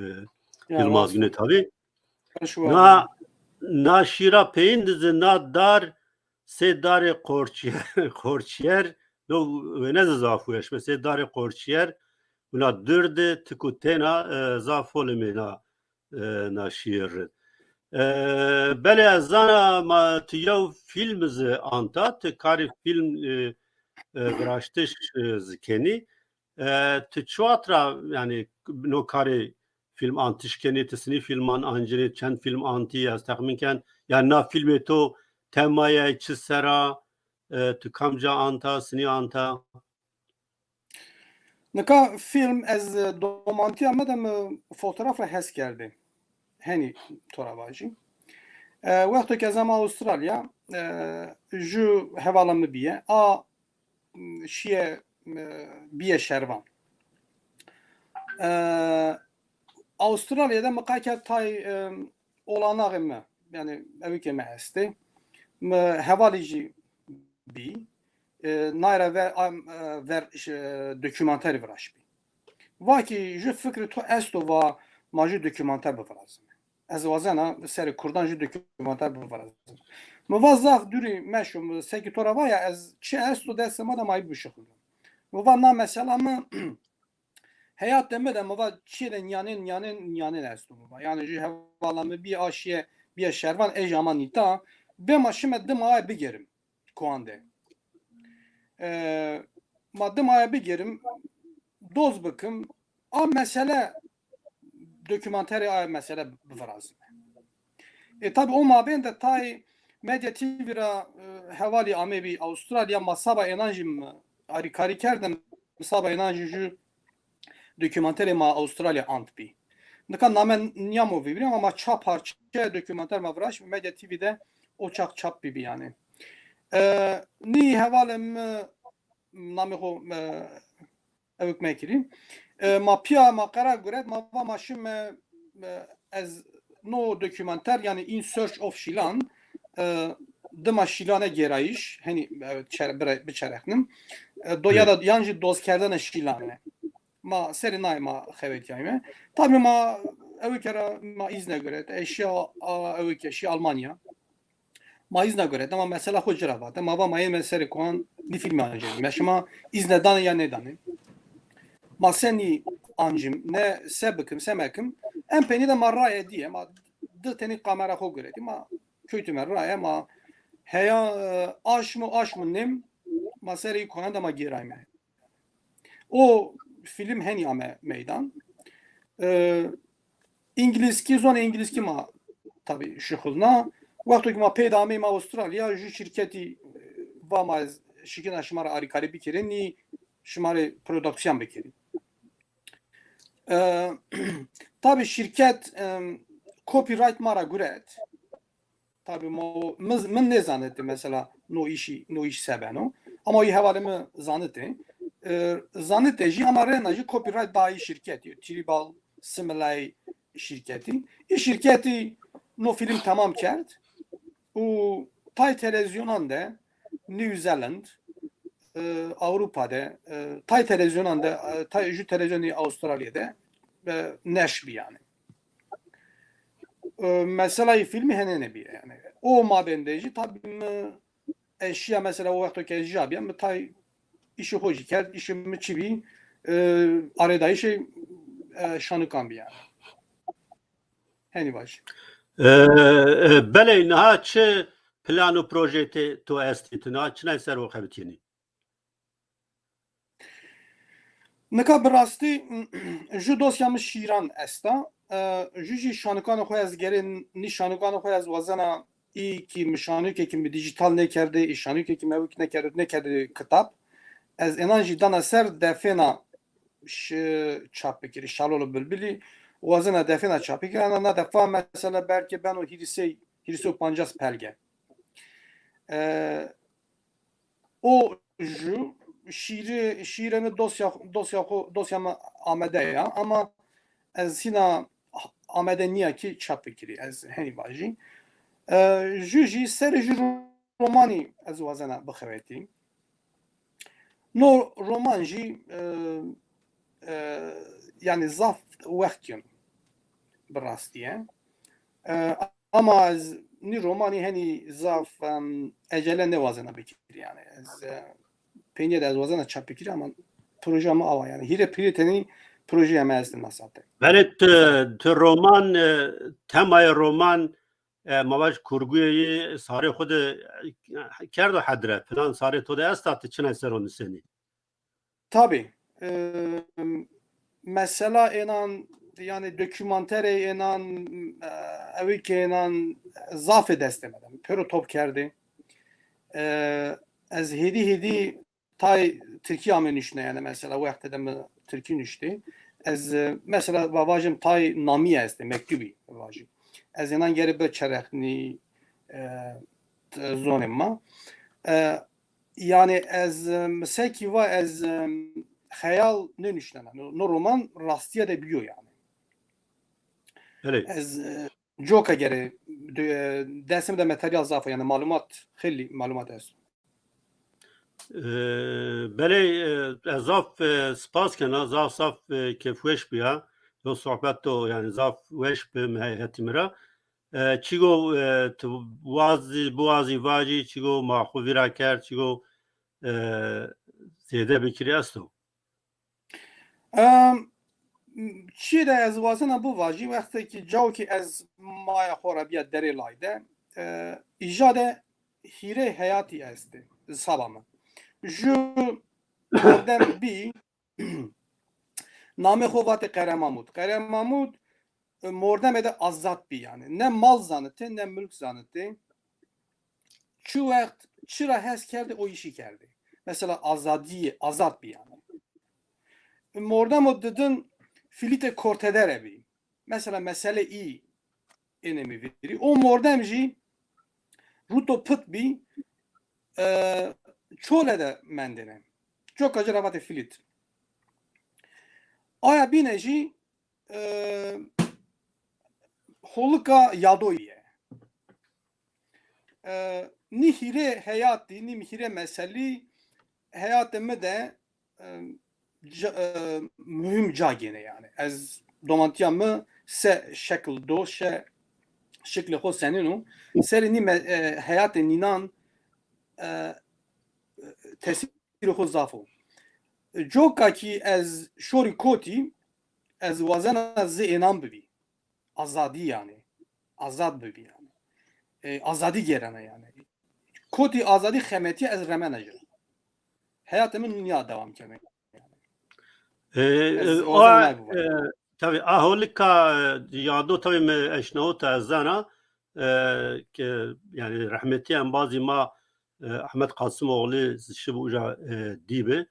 Yilmaz Güney tabii. Na, na şîra peyin dizi, na dar, sê darê qorçiyer, qorçiyer, no wêne de zaf weş be, sê darê qorçiyer, wina dur de tiku têna, e, zaf holimê na, e, na şiir. E, belê ez zana ma tu yew film zi anta, tu karî film, e, e, viraştiş, e, zi kenî. E, tu çuwat ra, yani, no karê film antiş kenî, tu sinî filman ancirê, çend film antî, ez texmîn ken, yani na filmê to temayê çi sera, e, tu kamca anta, sinî anta? Nika film ez, e, domantiya me de mi fotograf re hes kerdê. Henî to ra vajî. E, wexto ke ez ama Avustralya, e, ju hevala mi bîye. A, şiye, e, bîye şervan. E, Avustralya de mi qay kerd tay, e, olanaxê mi. yani evîkê me estê. Mi hevalî jî bî. E, nayra ver, am, e, ver, e, dokümanterî viraşbî. Vakî ji fikrê to esto va ma jî dokümanter bivirazim. Ez wazena serê Kurdan jî dokümanter bivirazim. Mi va zaf dûrî meşo, mi sekî to ra va ya ez çi esto destê ma de ma yî bişuxulînim. Mi va na mesela mi heyatê mi de mi va çiyê de nyanên, nyanên, nyanên esto mi va. Yani jî hevala mi bî aşiye, bîye şervan, ej ama nîta. Bê ma şime dima aye bigerim. Koan de. E, ma dima aye bigerim, doz bikim, a mesele dokümanterê a mesele bivirazim. E, tabi o mabên de tay Medya T V ra, e, hevalî amê bî Avustralya, ma saba ênan jî mi arîkarî kerdim, saba ênan jî ju dokümanterê ma Avustralya ant bî. Nika name niyamo vî bîrî ama ma çar parçe dokümanter ma viraş Medya T V de o çax çap bî bî yani. E, nî hevalê mi namê xo, e, ewik mekirî. E, ma piya ma qerar guret, ma va ma şime, e, ez no dokümanter yani In Search of Şilan, e, dima Şilane gêrayîş, henî, e, çer-, bire-, biçerexnim. E, do-, ya da yan jî dozkerdene Şilane. Ma serê nayê ma xewetiyayme. Tabi ma ewik ra ma îzne guret. Eşya a ewik eşya Almanya. Ma îzna guret, ama mesela xwe cira vate. Ma va ma yên me serê koan nî fîlmê ancî. Me şima îzne dane ya nêdane. Ma senî ancim, ne se bikim, se mekim. Em peynî de ma raye diye, ma di tenî kamera xwe guretî. Ma kewtime raye, ma heya, e, aşmo, aşmo nêm, ma serê koan de ma gêrayme. O fîlm henî ame meydan. E, Îngilîzkî, zonê îngilîzkî ma tabî şixulna. Wexto ki ma peyda ameyî ma Avustralya, ju şîrketî, e, va ma ez şikina şima re arîkarî bikirin, nî şima re produksiyon bikirin. E, tabî şîrket, e, copyright ma ra guret. Tabi ma o, min, min nêzanitê mesela no işî, no iş se beno. Ama o hevalê min zanitê. E, zanitê jî ama rêna jî copyright dayî şirketî, Tribal Similay şirketî. Î şirketî no film tamam kerd û tay televizyonan de New Zealand, e, Avrupa de, e, tay televizyonan de, e, tay ju televizyonî Avustralya de, e, neş bî yani. E, mesela filmî henene bî yani. O mabên de jî tabi mi eşya mesela o wexto ke jî abiya mi tay işi xo jî kerd, işi mi çi bî, e, arêdayîşê, e, şanikan bî yani. Henî baş. E, e, belê, niha çi plan û projeyê te, to estî? Tu niha çinay ser xwe xebitînî? Nika bi rastî ju dosya min şîran esta. E, ju jî şanikanê xwe ez gerê nî şanikanê xwe ez wazena î ki mi şanîkekî mi dîjîtal nêkerdê, î şanîkekî mi ewik nekerdê, nekerdê kitab. Ez ênan jî dana ser defêna şi-, çap bikirî. Şalolo Bilbilî wazena defêna çap bikirî. Ana na defa mesela belkî beno hîrisê, hîrisê û pancas pelge. E, o ju şîrî, şîrê mi dosya, dosya xo, dosya mi amade ya. Ama ez hîna amade niya ki çap bikirî. Ez henî vajî. E, ju jî serê ju romanî ez wazena bixewetî. No roman jî, e, e, yani zaf wext kin bi rastî ye. E, ama ez nî romanî henî zaf, em, ecele newazena bikirî yani. Ez, e, peynî de ez wazena çap bikirî ama proje me awa yani. Hîrê pîrê tenî projeya me estin mesate. Belê tu, tu roman, e, temayê roman, e, ma vaj kurguyê yê sarê xwe de, e, kerdo hedre. Plan sarê to de esta, tu çinay ser o nisenî? Tabi. E, mesela ênan, yani dokümanterê ênan, e, ewikê ênan zafê destê me de. Pêro top kerdê. E, ez hêdî hêdî tay Tirkî ame nuşne yani mesela wextê de mi Tirkî nuştê. Ez, e, mesela va-, vajim tay namî estê, mektubî vajim. Ez ênan gerê bi çerexnî, e, t-, zonê ma. E, yani ez, e, mi sekî va ez, e, xeyal nênuşnena. No, no roman rastiye de biyo yani. Belê. Ez, e, coka gere, e, destê min de materyal zaf e, yani malumat, xeylî malumat esto. E, belê, e, ez zaf, e, spas kena, zaf zaf, e, kêfweş bûya. Yo sohbet to, yani zaf weş bi me hetî min re. E, çigo, e, tu wazî, biwazî vajî, çigo ma xwe vîra kerd, çigo, e, zêde bikirî esto. Em, çi de ez wazena bivajî, wextekî cawkî ez maya xwe re biya derê lay de, e, îja de hîrê heyatî estê, saba min. Ju mordem bî, namê xwe vatê Qere Mamûd. Qere Mamûd, e, mordemê de azad bî yani. Ne mal zanitê, ne mulk zanitê. Çi wext çi ra hez kerdê, o îşî kerdê. Mesela azadiyê, azad bî yani. Mordemo didin filîtê kortedere bî. Mesela mesele î ênê mi vîrî. O mordem jî ruto pit bî, e, çole de mendêne. Coka ci ra vatê filît. Aya bîne jî, e, holika yadoyî ye. E, nî hîrê heyatî, nî hîrê meselî heyatê mi de, e, ca-, e, muhim ca gêne yani. Ez domantiya mi se şekil do, şe-, şeklê xwe senîno. Serê nî me-, e, heyatê nînan, e, tesîrê xwe zaf o. Coka kî ez şorî kotî, ez wazena zê ênan bibî. Azadî yani. Azad bibî yani. E, azadî gerene yani. Kotî azadî xemetiye ez remene jî. Heyatê min niya dewam kene. E, e, o, e, tabii, a holika, e, yado tabii me eşnawota ez zana, e, ke, yani rahmetî embazî ma, e, Ahmet Kasimoğlu şiv uca, e, dîbe.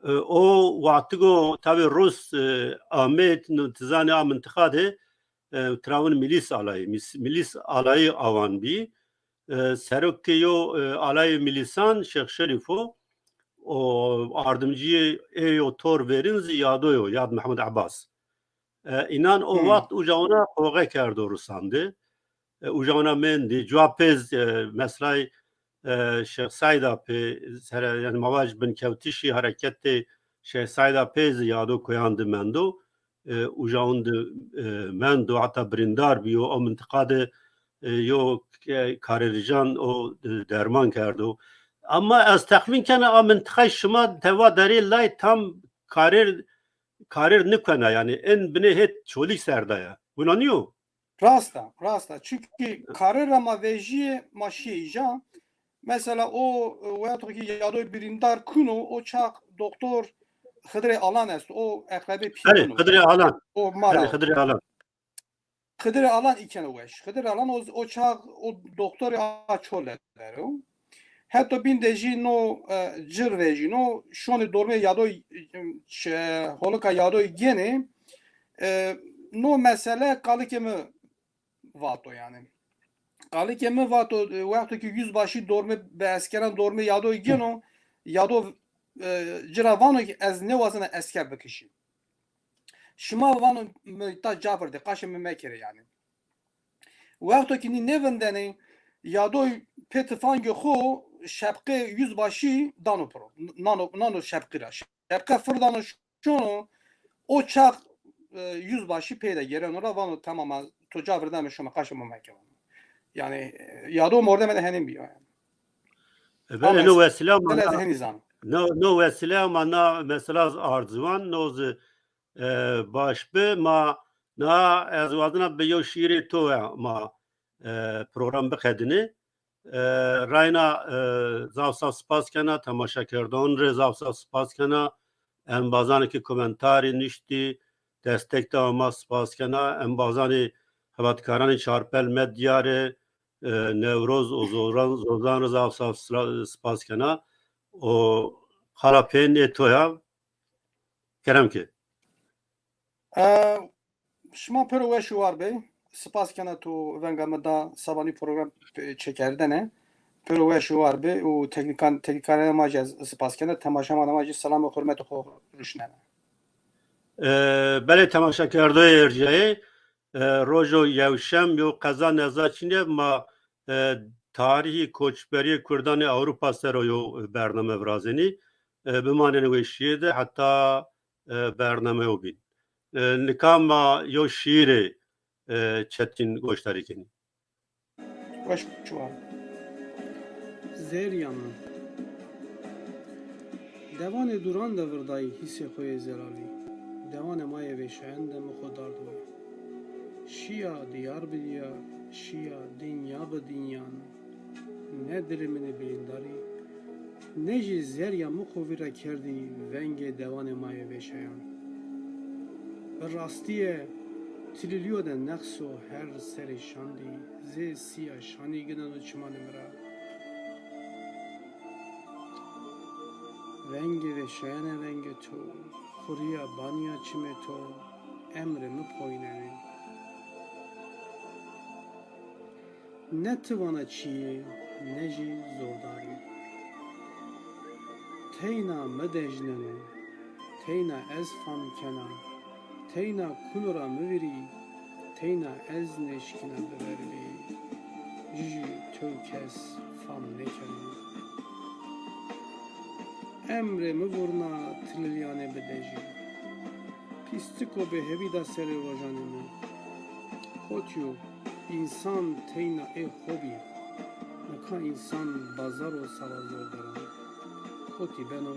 E, o watigo tabii Rus, e, Ahmet, no, tizane a mintiqa de, e, trawin milîs alayî, mis-, milîs alayî awan bî. E, serokê yo, e, alayê milîsan Şêx Şerîf o, ardimciyê ê yo tor verin zî yado yo, Yad Mehmed Abbas. E, înan o wext uca wana qoxe kerdo Rusan de. E, uca wana mendî. Cuwa pêz, e, meselay, e, Şêx Seîda pê, sere, yani ma vaj binkewtişî hereketê Şêx Seîda pê zî yado koyan de mendo. E, uca hûn de, e, mendo, heta birîndar bîyo, o mintiqa de, e, yo ke-, karêrijan o, e, derman kerdo. Ama ez texmîn kena a mintiqay şima teva derê lay tam karêr, karêr nikena, yani en binê hêt çolîk ser de ye. Wina niyo? Rast e, rast e. Çunkî karêra ma vejiyê ma şiyê îja. Mesela o, e, wexto ki yadoy birîndar kuno, o çax doktor Xidirê Alan est, o eqrebê pî Erê, kuno. Xidirê Alan. O mara. Erê, Xidirê Alan. Xidirê Alan îkeno weş. Xidirê Alan o, o çax o doktorê a çole dero. Heto bîn de jî no, e, cir vejîno, şonê dormê yadoy, e, ç-, holika yadoy gênê, e, no mesele kalikê mi vato yani. Kalikê mi vato, e, wexto ki yüzbaşî dormê bi eskeran dormê yadoy gêno, yado, e, cira vano ki ez newazena esker bikişî. Şima vano mi ta cavir de, qaşê mi mekere yani. Wexto ki nî nevindenê, yadoy pê tifangê xo şepqê yüzbaşî dano piro. Nano, nano şepqî ra. Şepqe fir dano şono, o çax, e, yüzbaşî pê de gereno ra vano, tamam, to cavir de mi şoma, qaşê mi meke. Yani, e, yado mordemê de henî bîyo yani. E, belê, no wesîle ama na, no, no wesîle ama na mesela arziwan, no zi, e, baş bi ma, na ez wazina bi yo şiirê to ya ma, e, program biqedine. E, rayna, e, zaf zaf spas kena, temaşekerdan rê zaf zaf spas kena. Embazanê ki komentarê niştî, destek da ma spas kena. Embazanê hevatkaranê Çarpel Medya rê, e, Newroz û Zozan, Zozan rê zaf zaf sra-, spas kena. O xala pên ê to ya. Kerem ke. E, şima pêro weş û war be. Spas kena tu venga me da sabanî program, e, çekerdene. Pêro weş û war be û teknîkan, teknîkanê ma jî ez spas kena. Temaşevanê ma jî selam û hurmet xwe ruşnene. E, belê temaşekerdoyê êrcayê, E, rojo yewşem yo qeza neza çinye ma, e, tarîhî koçberiyê Kurdan ê Ewropa ser o yo bername virazênî. E, bimanên wê şiyê de heta, e, bernameyo bîn. E, nika ma yo şiîrê, e, Çetîn goşdarî kenî. Weş wa. Zêrya min. Devanê dûran de virdayî hîsê xwe yê zelalî. Devanê ma yê vêşayan de min xwe dard we. Şiya diyar bi diyar, şiya dinya bi dinyan. Ne dilê min ê bêndarî, ne jî zerya min xwe vîra kerdî vengê dewanê ma yê vêşayan. Bi rastî ye, tilîliyo de nexso her serê şandî, zê siya şanî gineno çimanê min ra. Vengê vêşayan e vengê to, xuriya baniya çimê to, emrê min poyînenê. Ne ti vana çiyê, ne jî zordarî. Teyna mi dejneno, teyna ez fam kena, teyna kuno ra mi virî, teyna ez nêşkîna bi ver bî. Ji jî tu kes fam nêkeno. Emrê mi vurna tililyanê bi dejî. Pîstiko bêhevî da serê rojanê min. Xotiyo, însan teyna ê xwe bî. Nika însan bazar û sala zordaran. Xotî beno